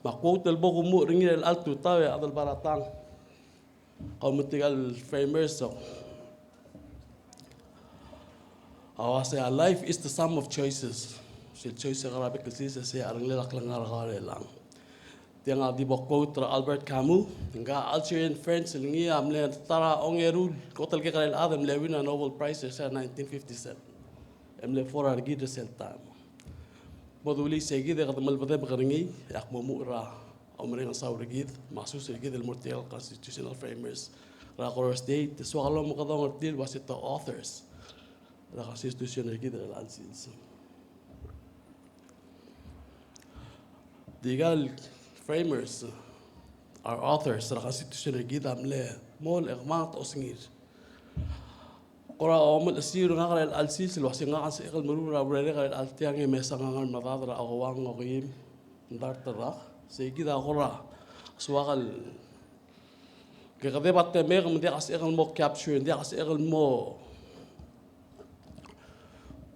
Me a quote el bo kumuchel er ngii er chelecha el tutau e a chad el Baratang, kau me tirka el framers, so. A uasei, "Life is the sum of choices." Sel choice er a bek el sils, sei a cherrengelel a klengar er kau er chelechang. Tiang a di bo quote er a Albert Camus, ngka Algerian French el ngii a mle ta er a ongeru el kot el kekerei el chad el mle win a Nobel Prize er se er a nineteen fifty-seven. E mle four er kid er sel taem. Bo dulii sei kid e kede melebedebek er ngii, e ak mo muchel er a omereng el saul er kid, me a sus er kid el mo er tirka el constitutional framers er a Koror State, e soak el omekedong er tir el uasei te authors er a constitution er kid er chelecha el sils. Tirka el framers, or authors er a constitution er kid a mle mol e kemanget osengir. Kora omelechesiu er ngak er chelecha el sils el uasei ngak a sebechek el meruul er a urerek er chelecha el tiang e mesa ngar er a medad er a okeuang, okeim, dart el rak. Sei kid a kora soak el, ke kede bo temek me ng diak a sebechek el mo capture, ng diak a sebechek el mo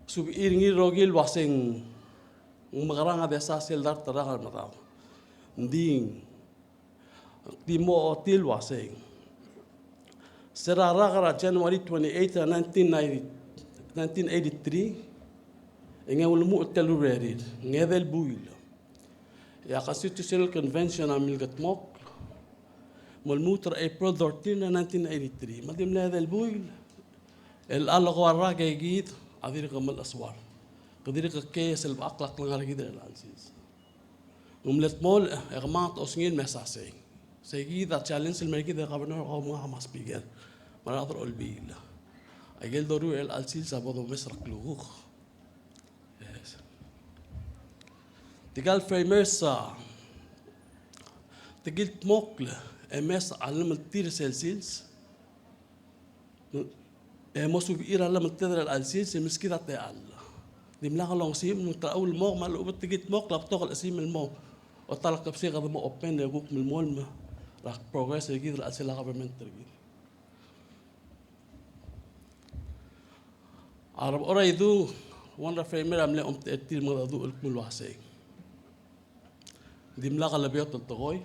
subechir er ngii el rokir el uasei ng mekerang a desa sel dart el rak er a medad. Ng di Di mo ochotii el uasei, se er a rak er a January twenty-eight er a nineteen ninety, nineteen eighty-three, e ng ulemuchel tia el urerir, ng edei el buil. E a Constitutional Convention a milkedmokl me lmuut er a April thirteen er a nineteen eighty-three. Me a di mle edei el buil, el a leko a rak e kid a dirk melechesuar. Ke dirk kei sel bechakl a klengar er kid er chelecha el sils. Ng mle dmolech e kemanget osengir el mesa sei. Sei kid a challenge el mer kid el governor, kau me ngak me a speaker me a rechad er a olbiil. Aike el doruul er chelecha el sils a bo domes er a klukuk. Yes. Tirka el framers a tekoi el dmokl e mesa a llemeltir er sel sils. E mo subechir a llemelted er chelecha el sils, e meskid a techall. Dimlak longesii me ng techa ulemok me a lechub e tekoi el dmokl a betok el chesimer el mo. O ta el klebesei e kede mo open e kuk melemolem er a progress er kid er a chelsel a government er kid. A Rebechor a Idung, one er a framer a mle omtechei er tir el mengedecheduch el kmo el uasei. Dimlak lebeot el tekoi.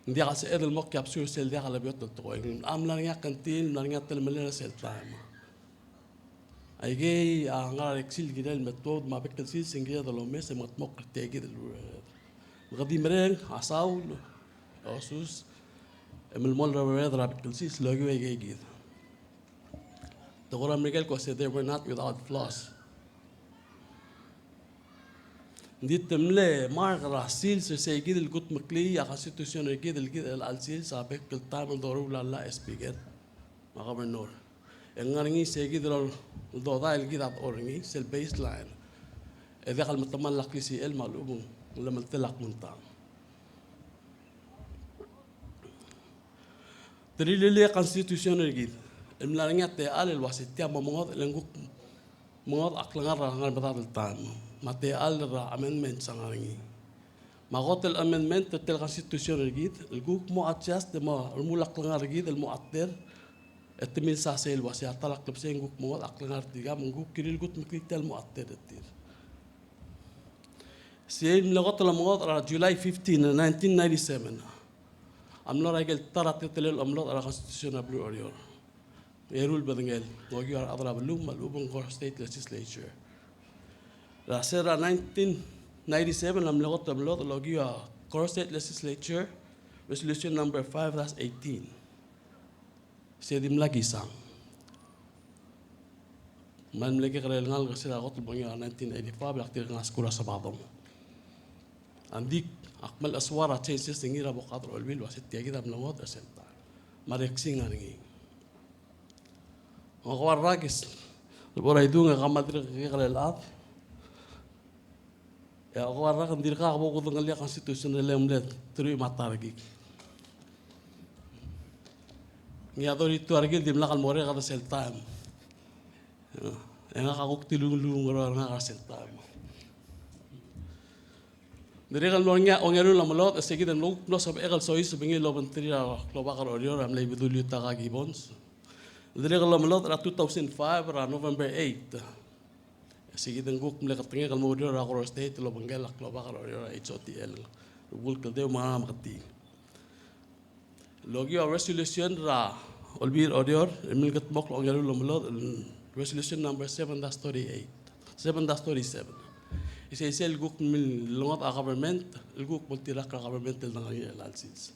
Ng diak el sebeched el mo capture sel diak lebeot el tekoi. A mla er ngii a continue, mla er ngii a telemellel er sel taem. Aikei a ngar er a reksil el kirel el me tuobed me a bek el sils e ng kired el omes e mengetmokl er tia kid el urered. Me kede di mereng a saul, osus, e melemolem er a urered er a bek el sils el okiu aikei kid. Te kora Merikel ko se they were not without flaws. Ng di te mle mark er a sils er sei kid el kutmeklii a constitution er kid el kid er chelecha el sils a bek el taem el doruul a llach e speaker me a governor. E ng ngar er ngii sei kid el dodai el kid a dechor er ngii sel baseline. E diak el metemall a klisichel me a lechub e ng llemeltel a kmo ng tang. Te rirellii a constitution er kid el mla er ngii a techall el uasei tia mo mengodech el ng kuk mengodech a klengar er a ngar er a medad el taem. Me a techall er a amendments a ngar er ngii. Me a kot el amendment er tia el constitution er kid el kuk mo adjust e mo remuul a klengar er kid el mo ater. E te milsa sei el uasei a ta el klebesei e ng kuk mengodech a klengar er tirka me ng kuk kirir el kutmeklii tia el mo ater er tir. Sei el mle kot el omengodech er a July fifteen, nineteen ninety-seven. A mlo er a ikel ta er a teletelel a omelodech er a constitution er a beluu er Oreor. Eru el bedengel, ng okiu a rechad er a beluu me a lechub e ng Koror State Legislature. Er a se er a nineteen ninety-seven a mle kot el omelodech el okiu a Koror State Legislature Resolution number five dash eighteen. Se dimlak kisang. Me ng mle kekerei el ngalek er se er a kot el bo er ngii er a nineteen eighty-five, e ak dirk ngar er a skuul er a Sabadong. Ng di ak melechesuar a changes er ngii er a bo kuk chad er a Olbiil el uasei tia kid a mlo ngodech er sel taem. Me a reaksi a ngar er ngii. Ng ko a rak e se el bo er a idung e kmal dirk kekerei el chad. E a ko a rak e ng dirkak bo kudengelii a constitution el mle teruich me a ta er kid. Ngii a thirty-two a rekil el dimlak el mo er ngii er sel taem. E ngak a kuk tilungel el ngar er ngak er sel taem. Dirrek el mo er ngii a ongeru el omelodech, e se kid el mlo, mlo sebechek el soiseb er ngii el obengterir a klobak er Oreor a mle Ibedul Yutaka Gibbons. Dirrek el omelodech er a two thousand five er a November eight. E se kid el kuk mle ketengek el mo oureor er a Koror State el obengkel a klobak er Oreor a H O T L. Rubekul Kldeu me a Meketii. Lokiu a resolution er a Olbiil er Oreor el mle kedmokl a ongeru el omelodech, resolution number seven dash thirty-eight, seven dash thirty-seven. Isei sel kuk mle ngodech a government el kuk mo oltirakl er a government el dengar er ngii er chelecha el sils.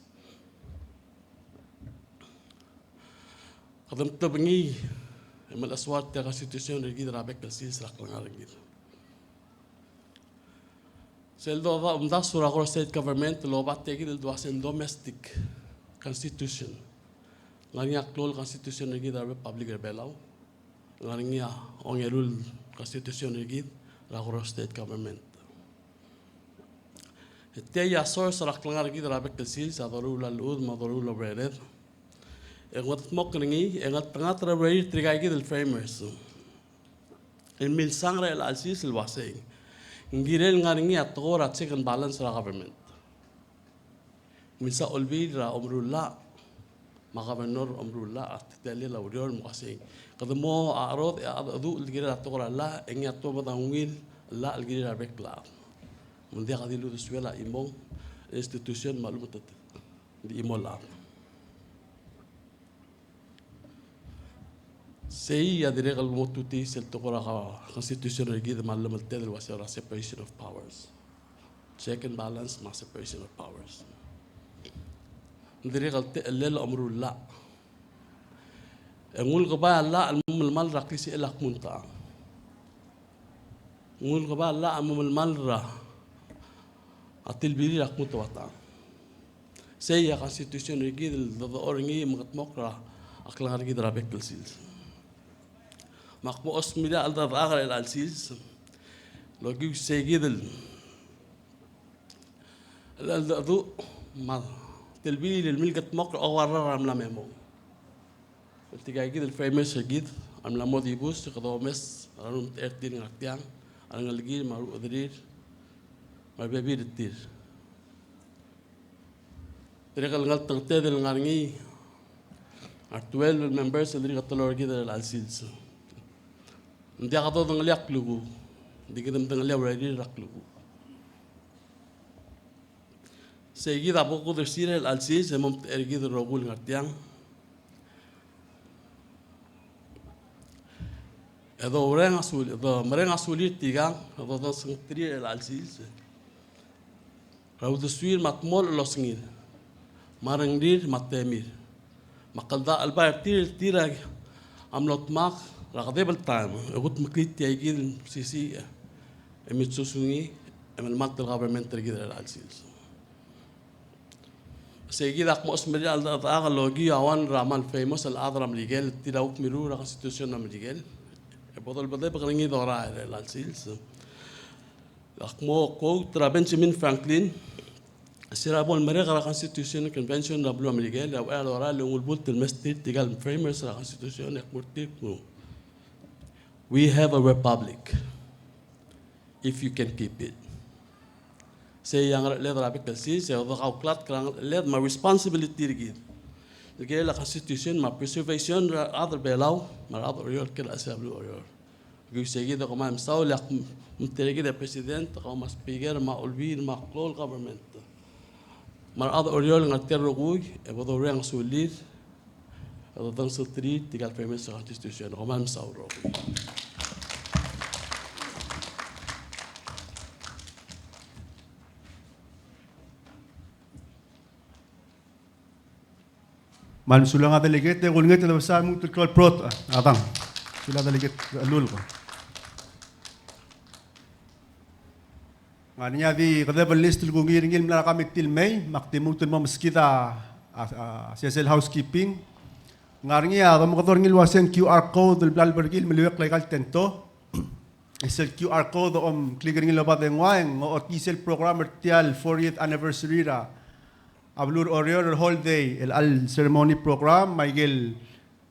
Kede mtebengii e melechesuar tia el constitution er kid er a bek el sils er a klengar er kid. Sel dodu a omdasu er a Koror State Government el oba tia kid el dua se ng domestic constitution. Ngar er ngii a klou el constitution er kid er a Republic er Belau. Ngar er ngii a ongeru el constitution er kid er a Koror State Government. E tia a source er a klengar er kid er a bek el sils a doruul a llechud me a doruul a urered. E ng ngetmokl er ngii, e ng ngeltengat er a urerir tirka kid el framers el milsang er chelecha el sils el uasei, ng kirel ngar er ngii a tekoi er a check and balance er a government. Milsa Olbiil er a omeruul llach, me a governor omeruul llach, a teletelel a ureor me uasei, kede mo cheroid e a cheldecheduch el kirel a tekoi er a llach, e ngii a tuobed a ungil el llach el kirir a rebek el chad. Me ng diak a dilu desuel a chimong, institution me a lumetetel. Di chimo el chad. Sei a dirrek el mo tutii sel tekoi er a constitution er kid me a llemeltel el uasei er a separation of powers. Check and balance me a separation of powers. Ng dirrek el techellel a omeruul llach. E ng ulkebai a llach el mo melemall er a klisichel a kmu ng techang. Ng ulkebai a llach el mo melemall er a tilbirir a kmu te ua techang. Sei a constitution er kid el dodechor er ngii me kldmokl er a klengar er kid er a bek el sils. Me ak mo chosmerii a cheldechedechak er chelecha el sils. Lokiu sei kid el cheldecheduch me a tilbirir el mle kldmokl er a oba er a mla me mong. El tirka kid el framers er kid a mla mo dibus e kede omes er a rengum er tir el ngar tiang, a rengelekir me a rechederir me a rebebil er tir. Dirrek el ngeltengeted el ngar er ngii a twelve el members el dirk teloi er kid er chelecha el sils. Ng diak dodengelii a klukuk, ng di kede medengelii a urerir er a klukuk. Sei kid a bo kudersii er chelecha el sils e mo mtechei er kid el rokui el ngar tiang. E domereng a sul-, e domereng a sulir tirkang, e dodengsengeterir er chelecha el sils er a uldesuir me a dmolech el osengir, me a rengrir me a temir, me a kldachelbai er tir el tir a mlo dmak er a kedeb el taem e kudmeklii tia kid el mesisiich e milsusungii e melemalt el government er kid er chelecha el sils. Sei kid ak mo chosmerii a cheldechedechak el okiu a one er a kmal famous el chad er a Merikel, tir a kuk mirruul er a constitution er a Merikel. E bo dolbedebek er ngii dorael er chelecha el sils. Ak mo quote er a Benjamin Franklin, se er a bo lemerek er a Constitution Convention er a beluu er a Merikel, e a uchei er a lorael e ng ulebult el mesterir tirka el framers er a Constitution e kmu er tir el kmo, "We have a republic if you can keep it." Sei a ngerecheled er a bek el sils, e a dekauklatk er a ngerecheled me a responsibility er kid el kirel a Constitution me a preservation er a rechad er a Belau me a rechad er a Oreor el kirel a chelsel a beluu er a Oreor. Okiu sei kid e kom kmal mesaul e ak mtei er kid el President, kau me a Speaker, me a Olbiil, me a klou el government, me a rechad er a Oreor el ngar tia el rokui, e bo doureng a sulir e dodengesengeterir tirka el framers er a Constitution. Kom kmal mesaul el rokui. Me a lsekum a delegate e kulengit e debsa lmuut el klou el brotech, a dang. Sulang a delegate Chelulk. Ngar er ngii a di kedeb el list el kungil er ngii el mla er a committee el mei, me ak di lmuut el mo meskid a, a, a sesei el housekeeping. Ngar er ngii a domekedong er ngii el uasei ng Q R code el bla leberkii el meliuekl aika el tento. E sel Q R code a om click er ngii el oba dengua e ng ochotii sel program er tia el fortieth anniversary er a beluu er a Oreor el holiday, el chelecha el ceremony program, me aike el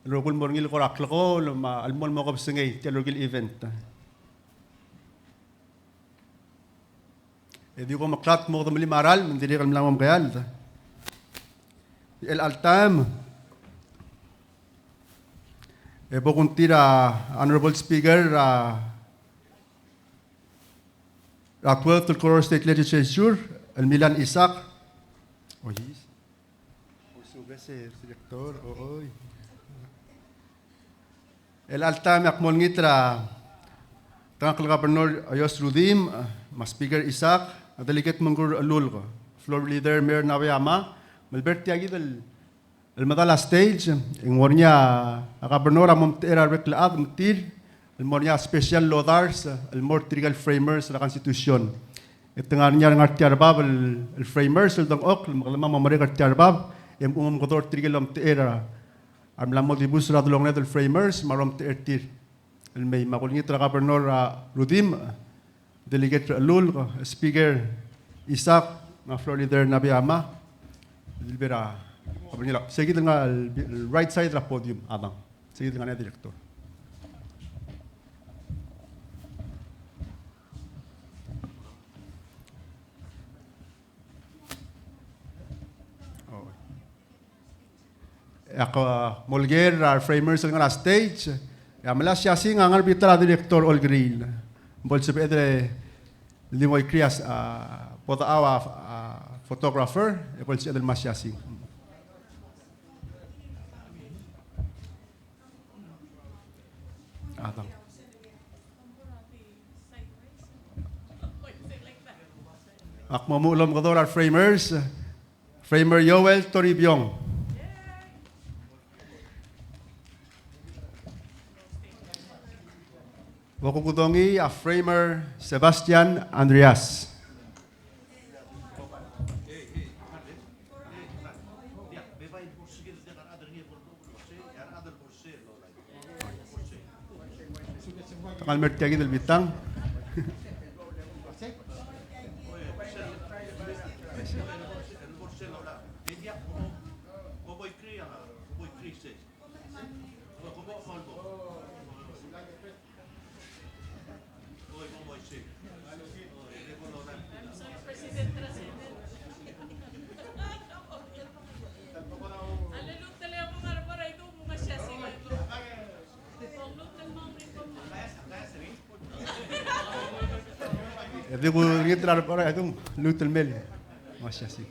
el rokui el mo er ngii el kora klekool me a lmo el mo kebesengei tia el rokui el event. E di kom meklatk mo kedemelim a ralm, me ng dirrek el mla mo mekeald. Chelecha el taem e bo kungtir a Honorable Speaker er a, er a twelfth el Koror State Legislature, el Milan Isaac. Ois. Oisubes e Director, o, oi. Chelecha el taem e ak mo olengit er a Tengakl el Governor Eyos Rudimch, me a Speaker Isaac, a Delegate Mengkur Chelulk, Floor Leader Mayor Nabeyama, me a lebo er tia kid el, el medal a stage, e ng mo er ngii a Governor a mo omtechei er a rebek el chad me tir, el mo er ngii a special lodars el mo er tirke el framers er a Constitution. E te ngar er ngii a re ngar tia el bab el, el framers el dengchokl me kede mo merek er tia el bab, e mo omekedong er tirke el omtechei er a, a mla mo dibus er a delongeled el framers me a re omtechei er tir el mei. Me ak olengit er a Governor er a Rudimch, Delegate Chelulk, Speaker Isaac, me a Floor Leader Nabeyama, el bera, sei kid el ngar el, el right side er a podium, a dang. Sei kid el ngar er ngii a Director. Ak, uh, mo olekoi er a re framers el ngar er a stage. E a mle siasing a ngar er a bita er a Director Olkeriil. Bo lsebeched el di ngoikrii a, uh, bo dechau a, uh, photographer, e bo lsebeched el mo siasing. A dang. Ak mo omuchel el omekedong er a re framers. Framer Joel Toribiong. Bo kukedongii a Framer Sebastian Andreas. Te ngar el mer tia kid el bitang. E di kulengit er a rebek el chad e di lmuut el mei. Mo siasing.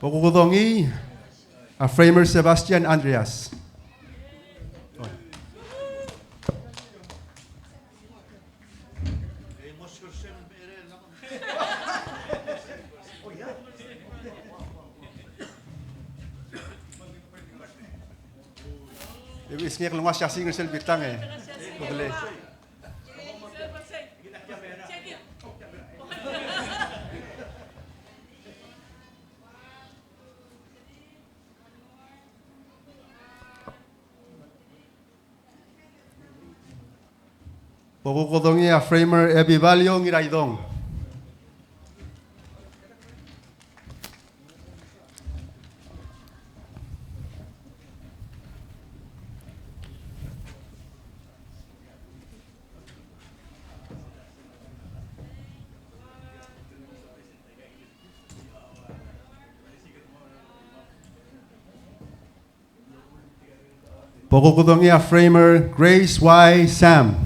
Bo kukedongii a Framer Sebastian Andreas. E ng ngar er ngii a siasing er sel bitang e. Bo delei. Bo kukedongii a Framer Ebibalio Ngiraidong. Bo kukedongii a Framer Grace Y. Sam.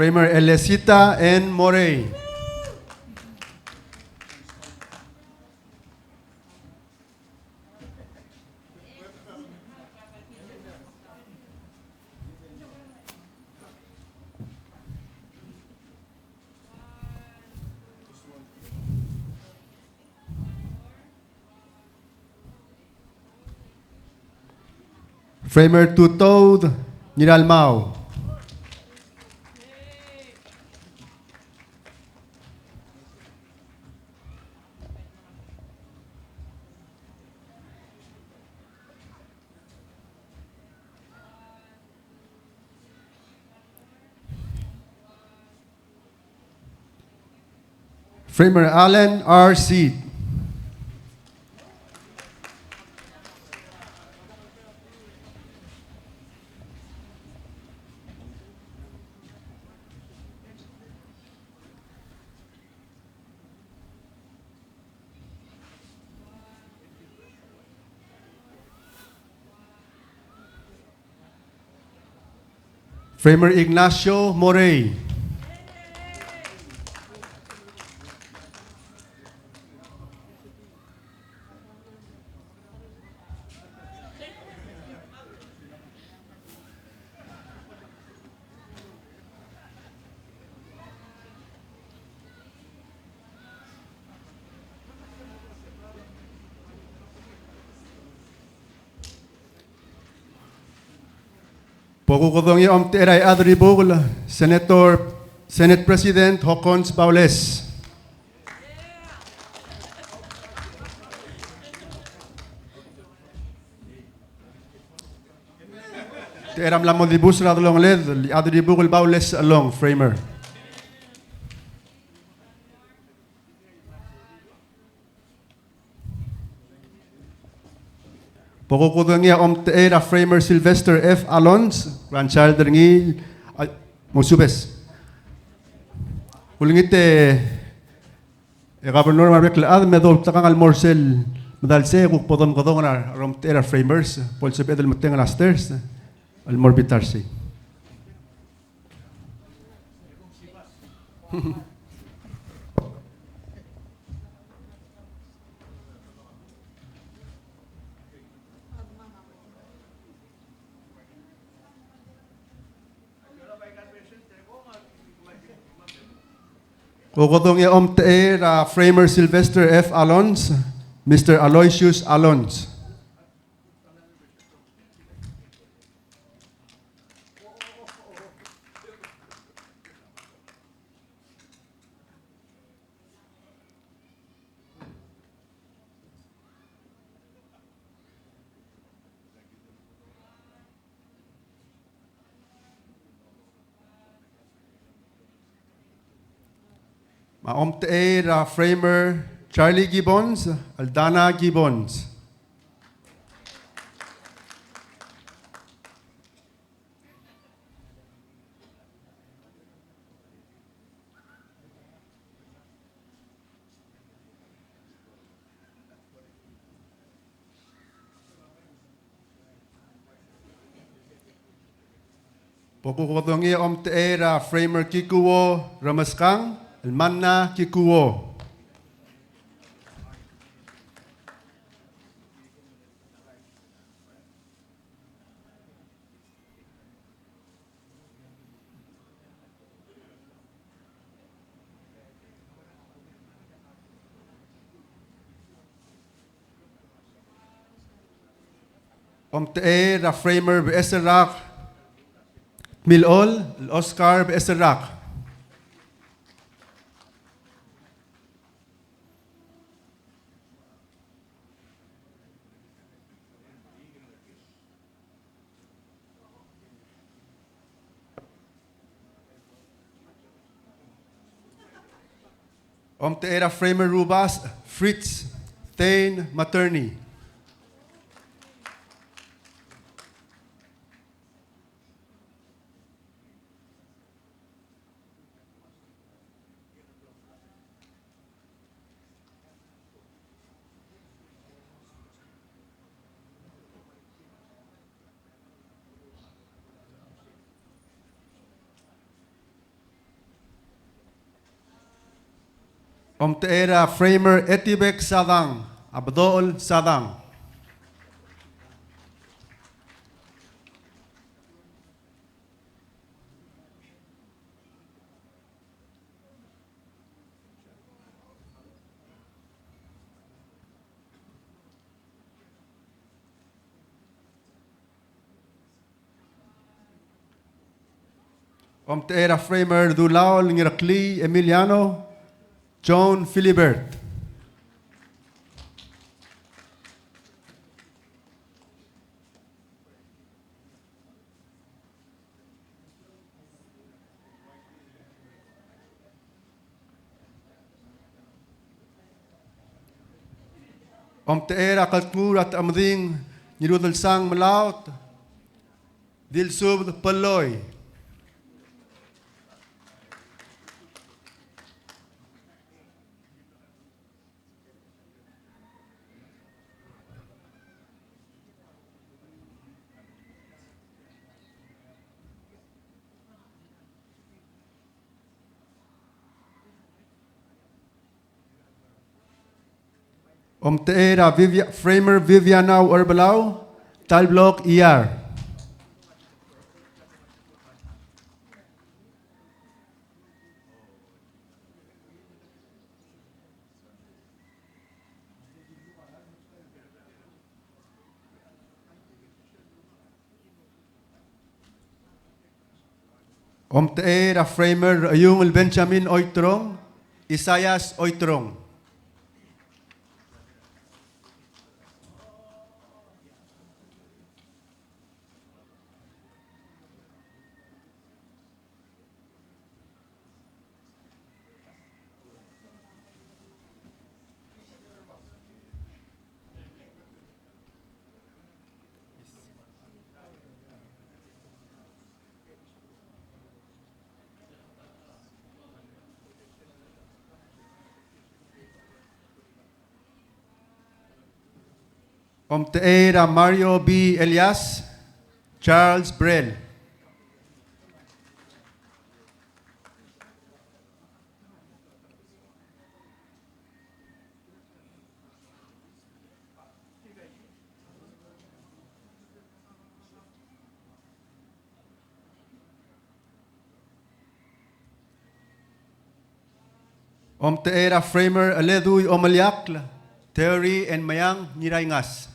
Framer Elesita N. Morei. Framer Tutoud Ngiralmau. Framer Allen R. Seid. Framer Ignacio Morei. Bo kukedongii a omtechei er a Iechadribukel, Senator, Senate President Hokkons Baules. Omtechei er a mla mo dibus er a delongeled, Iechadribukel Baules Sechelong, Framer. Bo kukedongii a omtechei er a Framer Sylvester F. Alons, grandchild er ngii, a, mosubes. Ulengit e, e Governor me a rebek el chad me doltekangel el mo er sel medal sei e kuk bo domekedong er a, er a omtechei er a Framers, bo lsebeched el metengel a stairs el mo er a bita er sei. Kukedongii a omtechei er a Framer Sylvester F. Alons, Mister Aloysius Alons. Me a omtechei er a Framer Charlie Gibbons, Aldana Gibbons. Bo kukedongii a omtechei er a Framer Kikuo Remeskang, el Manna Kikuo. Omtechei er a Framer Becheserrak Milol, el Oscar Becheserrak. Omtechei er a Framer Rubas Fritz Thane Materney. Omtechei er a Framer Etibek Sadang, Abdool Sadang. Omtechei er a framer Dulaol Ngireklii Emiliano, John Philibert. Omtechei er a Kldnguul er a Techemeding Ngirudelsang Melaot, Dilsubed Pelloi. Omtechei er a Vivia-, framer Viviana Uherbelau, Talblok Iyar. Omtechei er a framer Iungel Benjamin Oiterong, Isaias Oiterong. Omtechei er a Mario B. Elias, Charles Brel. Omtechei er a framer Eledui Omeliakl, Terry and Mayang Ngiraingas.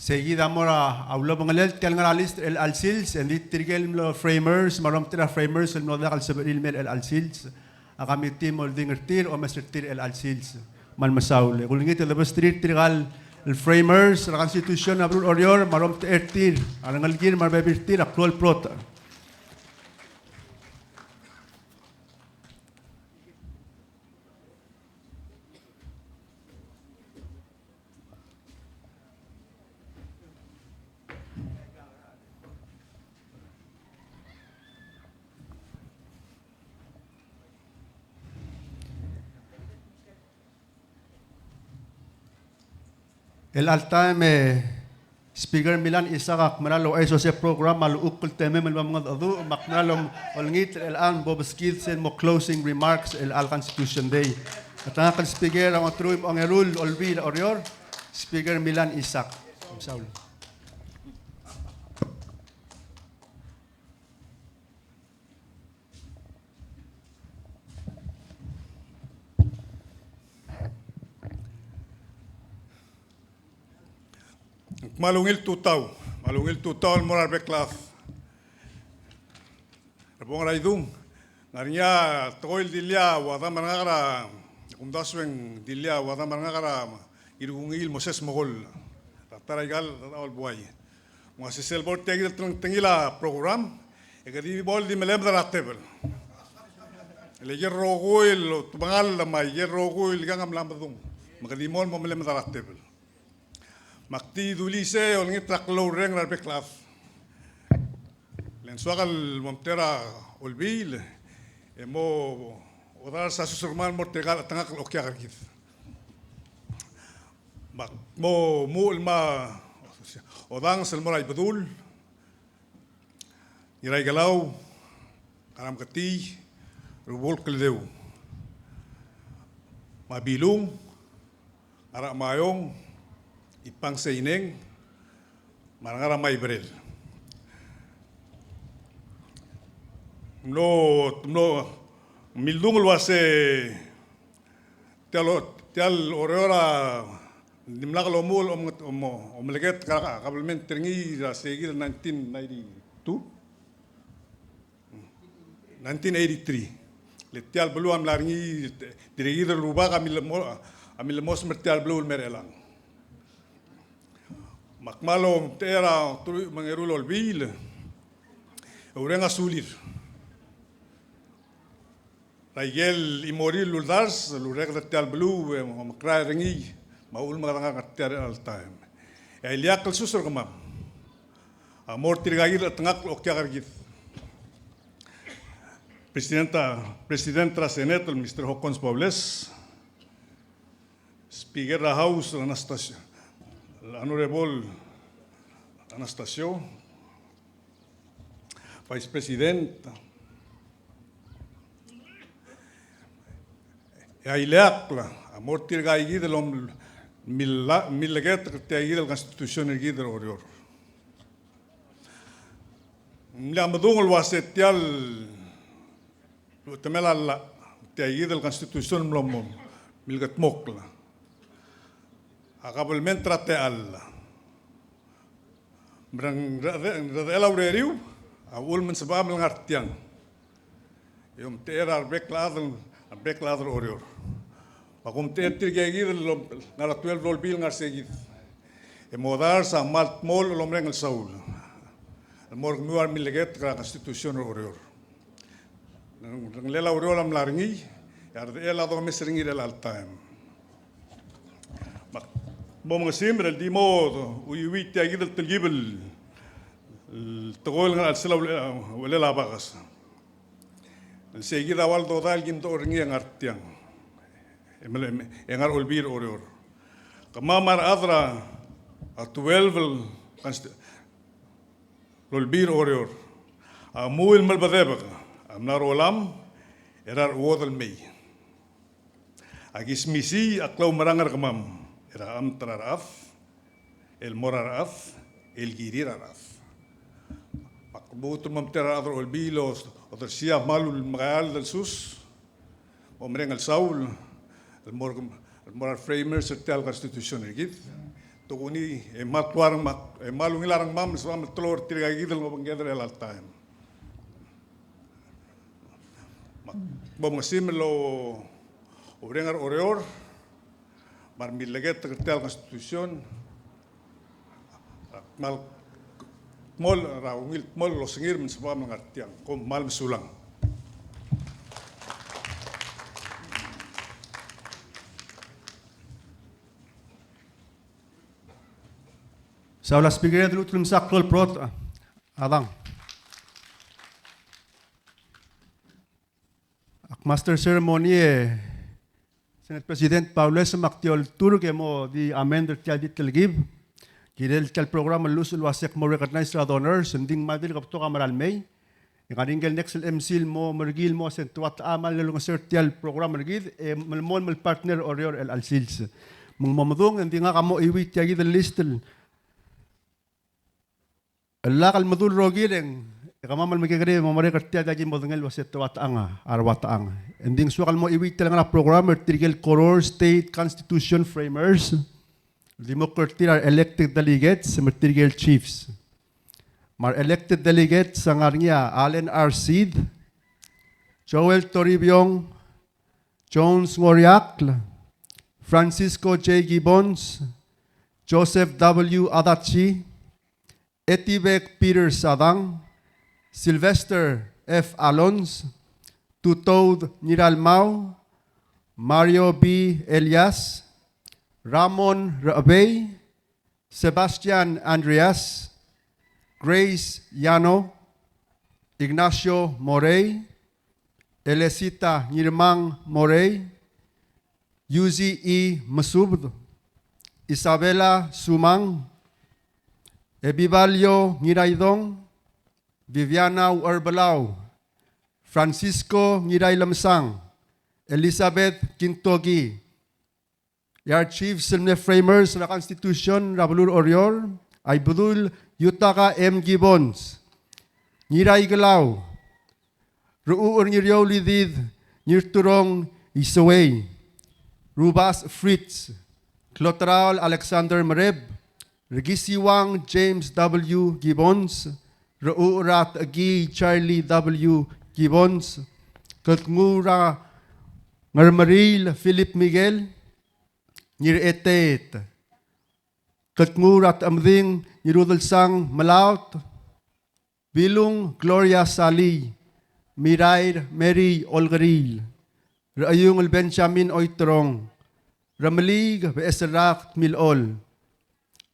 Sei kid a mo er a ulebengelel tia el ngar er a list er chelecha el sils, e ng di tirke el mlo framers, me a lomtechei er a framers el mlo diak el sebechir el mei er chelecha el sils. A committee a mo oldingel er tir, omes er tir er chelecha el sils. Me a le mesaul. E kulengit e debesterir tirka el framers er a Constitution er a beluu er Oreor, me a lomtechei er tir, a rengelekir me a rebebil er tir, a klou el brotech. Chelecha el taem e Speaker Milan Isaac, ak mera el ouchais er se el program me a lechub e ng temem el bo mengedecheduch, me ak mera el olengit er chelechang e bo meskid sel mo closing remarks er chelecha el Constitution Day. A chetengakl el Speaker a ongeteruich me a ongeru el Olbiil er a Oreor, Speaker Milan Isaac. Mesaul. Kmal ungil tutau, kmal ungil tutau el mo er a rebek el chad. Rebong er a idung, ng ngar er ngii a tekoi el dilu a ua dam er ngak er a, kumdasu e ng dilu a ua dam er ngak er a Ngirkungiil Moses Mekoll. Er a ta er aika el, ta er a Olbuai. Me ng ua se sel bo er tia kid el telengtengil a program, e ke di bo el di melemed er a tebel. Le aike el rokui el otebengall me aike el rokui el ikang a mla medung. Me ke di mo el mo melemed er a tebel. Me ak di dulii sei e olengit er a klou el reng er a rebek el chad. Le ng soak el mo omtechei er a Olbiil, e mo odars a sus er kemam el mo er tirka el chetengakl el okiak er kid. Me ak mo, mo el ma, odanges el mo er a Ibedul, Ngiraikelau, Ngarameketii, Rubul Kldeu, me a Bilung, Ngara Maiong, Ipang Seineng, me a Ngara Maiberel. Mlo, mlo, mildung el uase tia el, tia el Oreor a dimlak lomuchel om, om, omeleketek er a kabelment er ngii er a se kid el nineteen ninety-two, nineteen eighty-three. Le tia el beluu a mla er ngii, tirke kid el rubak a milemo-, a milemos me er tia el beluu el mei er chelechang. Me ak kmal omtechei er a teruich me a ongeru el olbiil e ureng a sulir er a ikel chimorir el uldars el ureked er tia el beluu e omekrael er ngii me a uchul me kede ngar er tia el chelecha el taem. E a ileakl el sus er kemam a mo er tirka kid el chetengakl el okiak er kid. President, President er a Senate el Mister Hokkons Baules, Speaker er a House Anastasio, Honorable Anastasio, Vice President, e a ileakl a mo er tirka kid el om-, mil-, milleketek er tia kid el Constitution er kid er a Oreor. Ng mla medung el uase tia el, luchetemel a llach, tia kid el Constitution el mlo mo milkedmokl a kabelment er a techall. Me ng rede-, redechel a ureriu a uchul me ng sebecham el ngar tiang. E omtechei er a rebek el chad, a rebek el chad er a Oreor. Me ak omtechei er tirke kid el ngar er a twelve el olbiil el ngar er se kid. E modars a kmal dmolech el omereng el saul el mo er kemiu a remilleketek er a Constitution er a Oreor. Ng, ng rengelekel a ureor a mla er ngii, e a redechel a domes er ngii er chelecha el taem. Me ak mo mengesimer el di mo chuiuii tia kid el telkib el, el tekoi el ngar er a chelsel a uchelel a bakes. El sei kid a ua el dodai el kim dechor er ngii e ngar tiang. E mle, e ngar er a Olbiil er Oreor. Kemam a rechad er a twelve el consti-, el Olbiil er Oreor a mui el melebedebek a mla er a olam er a rechuodel el mei. A ki smisii a klaumerang er kemam er a chemt er a rechad, el mo er a rechad, el kirir a rechad. Me ak lmuut el mo omtechei er a rechad er a Olbiil el odersii a kmal ulemekeald el sus, omereng el saul, el mo er, el mo er a reframers er tia el Constitution er kid. Tokuni e kmal klou a rengmam, e kmal ungil a rengmam el sebecham el teloi er tirka kid el obengked er chelecha el taem. Me ak mo mengesimer el oureng er a Oreor me a remilleketek er tia el Constitution. Ak kmal dmolech er a ungil dmolech el osengir me ng sebecham el ngar tiang. Kom kmal mesulang. Saul a Speaker, e de lmuut el msa klou el brotech a dang. Ak Master Ceremony e Senate President Baules, me ak di olturk e mo di amend er tia el di telkib. Kirel tia el program el lluches el uase ak mo recognize er a donors, ng di ng kmal dirk betok a mera el mei. E ng ngar er ngii el next el M C el mo merkii el mo se ng ua techa a kmal olengeseu er tia el program er kid, e melemolem el partner er Oreor er chelecha el sils. Me ng mo medung, e ng di ngak a mo chuiuii tia kid el list el el lak el medul rokir e ng, e kemam el mekekerei e mo merek er tia el diak ki modengei el uase te ua techang a, a re ua techang. E ng di ng soak el mo chuiuii tia el ngar er a program er tirke el Koror State Constitution Framers, el di mo oker er tir a re elected delegates, me tirke el chiefs. Me a re elected delegates a ngar er ngii a Allen R. Seid, Joel Toribiong, Jones Ngoriakl, Francisco J. Gibbons, Joseph W. Adachi, Etibek Peter Sadang, Sylvester F. Alons, Tutoud Nyiralmau, Mario B. Elias, Ramon Rechebei, Sebastian Andreas, Grace Yano, Ignacio Morei, Elecita Ngirmang Morei, Yuzi E. Mesubed, Isabella Sumang, Ebibalio Ngiraidong, Viviana Ucherbelau, Francisco Ngirailemesang, Elizabeth Kintoki, e a re chiefs el mle framers er a Constitution er a beluu er Oreor, a Ibedul Yutaka M. Gibbons, Ngiraikelau, Rechucher Ngirioulidid Ngirturong Iseuei, Rubas Fritz, Kloteraol Alexander Mereb, Rekisiuang James W. Gibbons, Rechucher er a Techekii Charlie W. Gibbons, Kldnguul er a Ngermeriil Philip Miguel, Ngireteet, Kldnguul er a Techemeding Ngirudelsang Melaot, Bilung Gloria Salii, Mirair Mary Olkeriil, Recheiungel Benjamin Oiterong, Remeliik Becheserrak Milechol,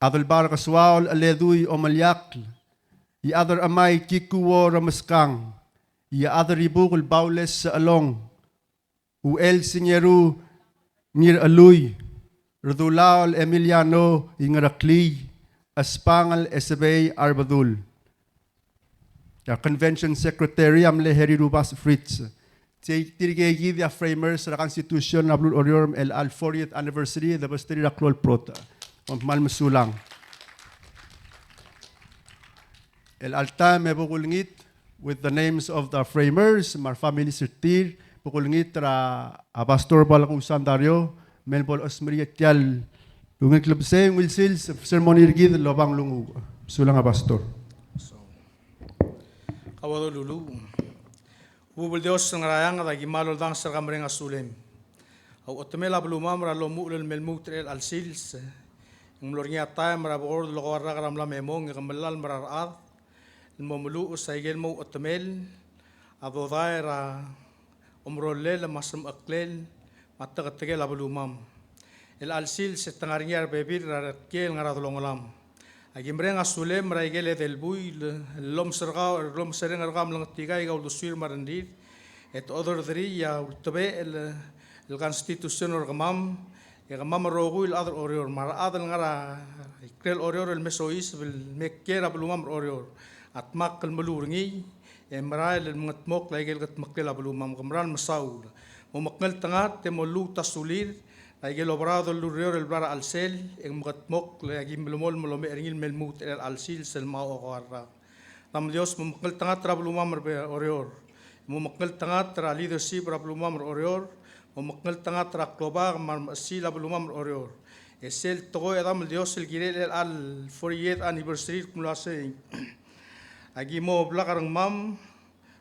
Adelbai er a Kesuaol Eledui Omeliakl, Iechad er a Chemai Kikuo Remeskang, Iechad er a Ibuk el Baules Sechelong, Uchel Singeru Ngirchelui, Redulaol Emiliano Ingereklii, Espangel Esebei Arbedul. E a Convention Secretary a mle Harry Rubas Fritz. Sei tirke kid a framers er a Constitution er a beluu er Oreor er chelecha el fortieth anniversary, e de besterir a klou el brotech. Kom kmal mesulang. Chelecha el taem e bo kulengit with the names of the framers me a re families er tir, bo kulengit er a, a Pastor Balkousan Dario, me bo lechesmerii tia el ungil klebesei, ungil sils, sermon er kid el oba nglunguuch. Mesulang a Pastor. Kau a doluluuch. Chubechubel Dios el ngar er a eanged, a ki kmal oldanges er a mereng a sulem. A uchetemel a belumam er a lomuchel el me lmuut er chelecha el sils, e ng mlo er ngii a taem er a bekord el okoua el rak er a mla me mong e ke melalem er a rechad el mo meluches a ikel mo uchetemel a dodai er a omerolel me a semecheklel me a teketekel a belumam. Chelecha el sils e te ngar er ngii a rebebil er a retiei el ngar er a delongelam. A ki mereng a sulem er a ikel edei el buil el lomes er kau, el lomeserreng er kau a mlengetikaik a uldesuir me a rengrir, e te oderderii a ultebechel el, el Constitution er kemam, e kemam el rokui el chad er Oreor, me a rechad el ngar er a ikrel Oreor el me soiseb el me kiei er a belumam er Oreor, a dmak el meluut er ngii, e merael el mengedmokl a ikel kedmeklel a belumam. Ke meral mesaul. Mo mekngeltengat e mo lluut a sulir er a ikel oberaod el ureor el bla er a chelsel, e ng mekedmokl e a ki melemolem el omecher ngii el me lmuut er chelecha el sils el mo okoua el rak. Dam Dios, mo mekngeltengat er a belumam er Oreor. Mo mekngeltengat er a leadership er a belumam er Oreor. Mo mekngeltengat er a klobak me a remechesil a belumam er Oreor. E sel tekoi e Dam el Dios el kirel chelecha el fortieth anniversary el kmo uasei, a ki mo blak a rengmam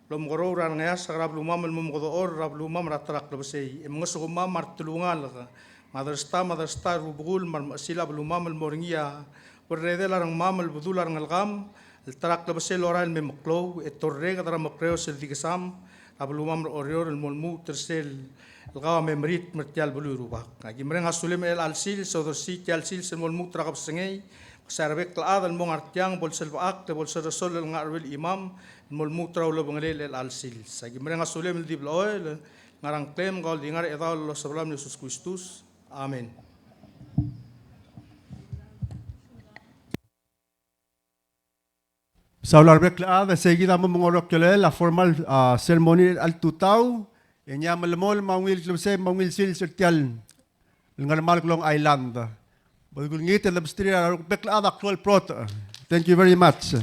el omekeroul er a rengeasek er a belumam el mo omekedechor er a belumam er a ta er a klebesei. E mengesukemam a retelungalek me a dersta me a dersta el rubekul me a remechesil a belumam el mo er ngii a berredel a rengmam el bedul a rengelekam el ta er a klebesei el lorael el me meklou, e torreked er a mekreos el di kesam er a belumam er Oreor el mo lmuut er sel kau a me meridm er tia el beluu e Rubak. A ki mereng a sulem er chelecha el sils, odersii tia el sils el mo lmuut er a kebesengei, me sei a rebek el chad el mo ngar tiang bo lsebechakl e bo lseresol el ngar er a ruebel chimam el mo lmuut er a ulebengelel er chelecha el sils. A ki mereng a sulem el di blechoel, ngar er a ngklem, kau el di ngar er a chedaol el Osebelem el Jesus Kristus. Amen. Saul a rebek el chad, e sei kid a mo mengerokiolel a formal, a, ceremony er chelecha el tutau, e ngii a melemolem a ungil klebesei me a ungil sils er tia el Ngermalek Long Island. Bo kulengit e debesterir a rebek el chad a klou el brotech. Thank you very much.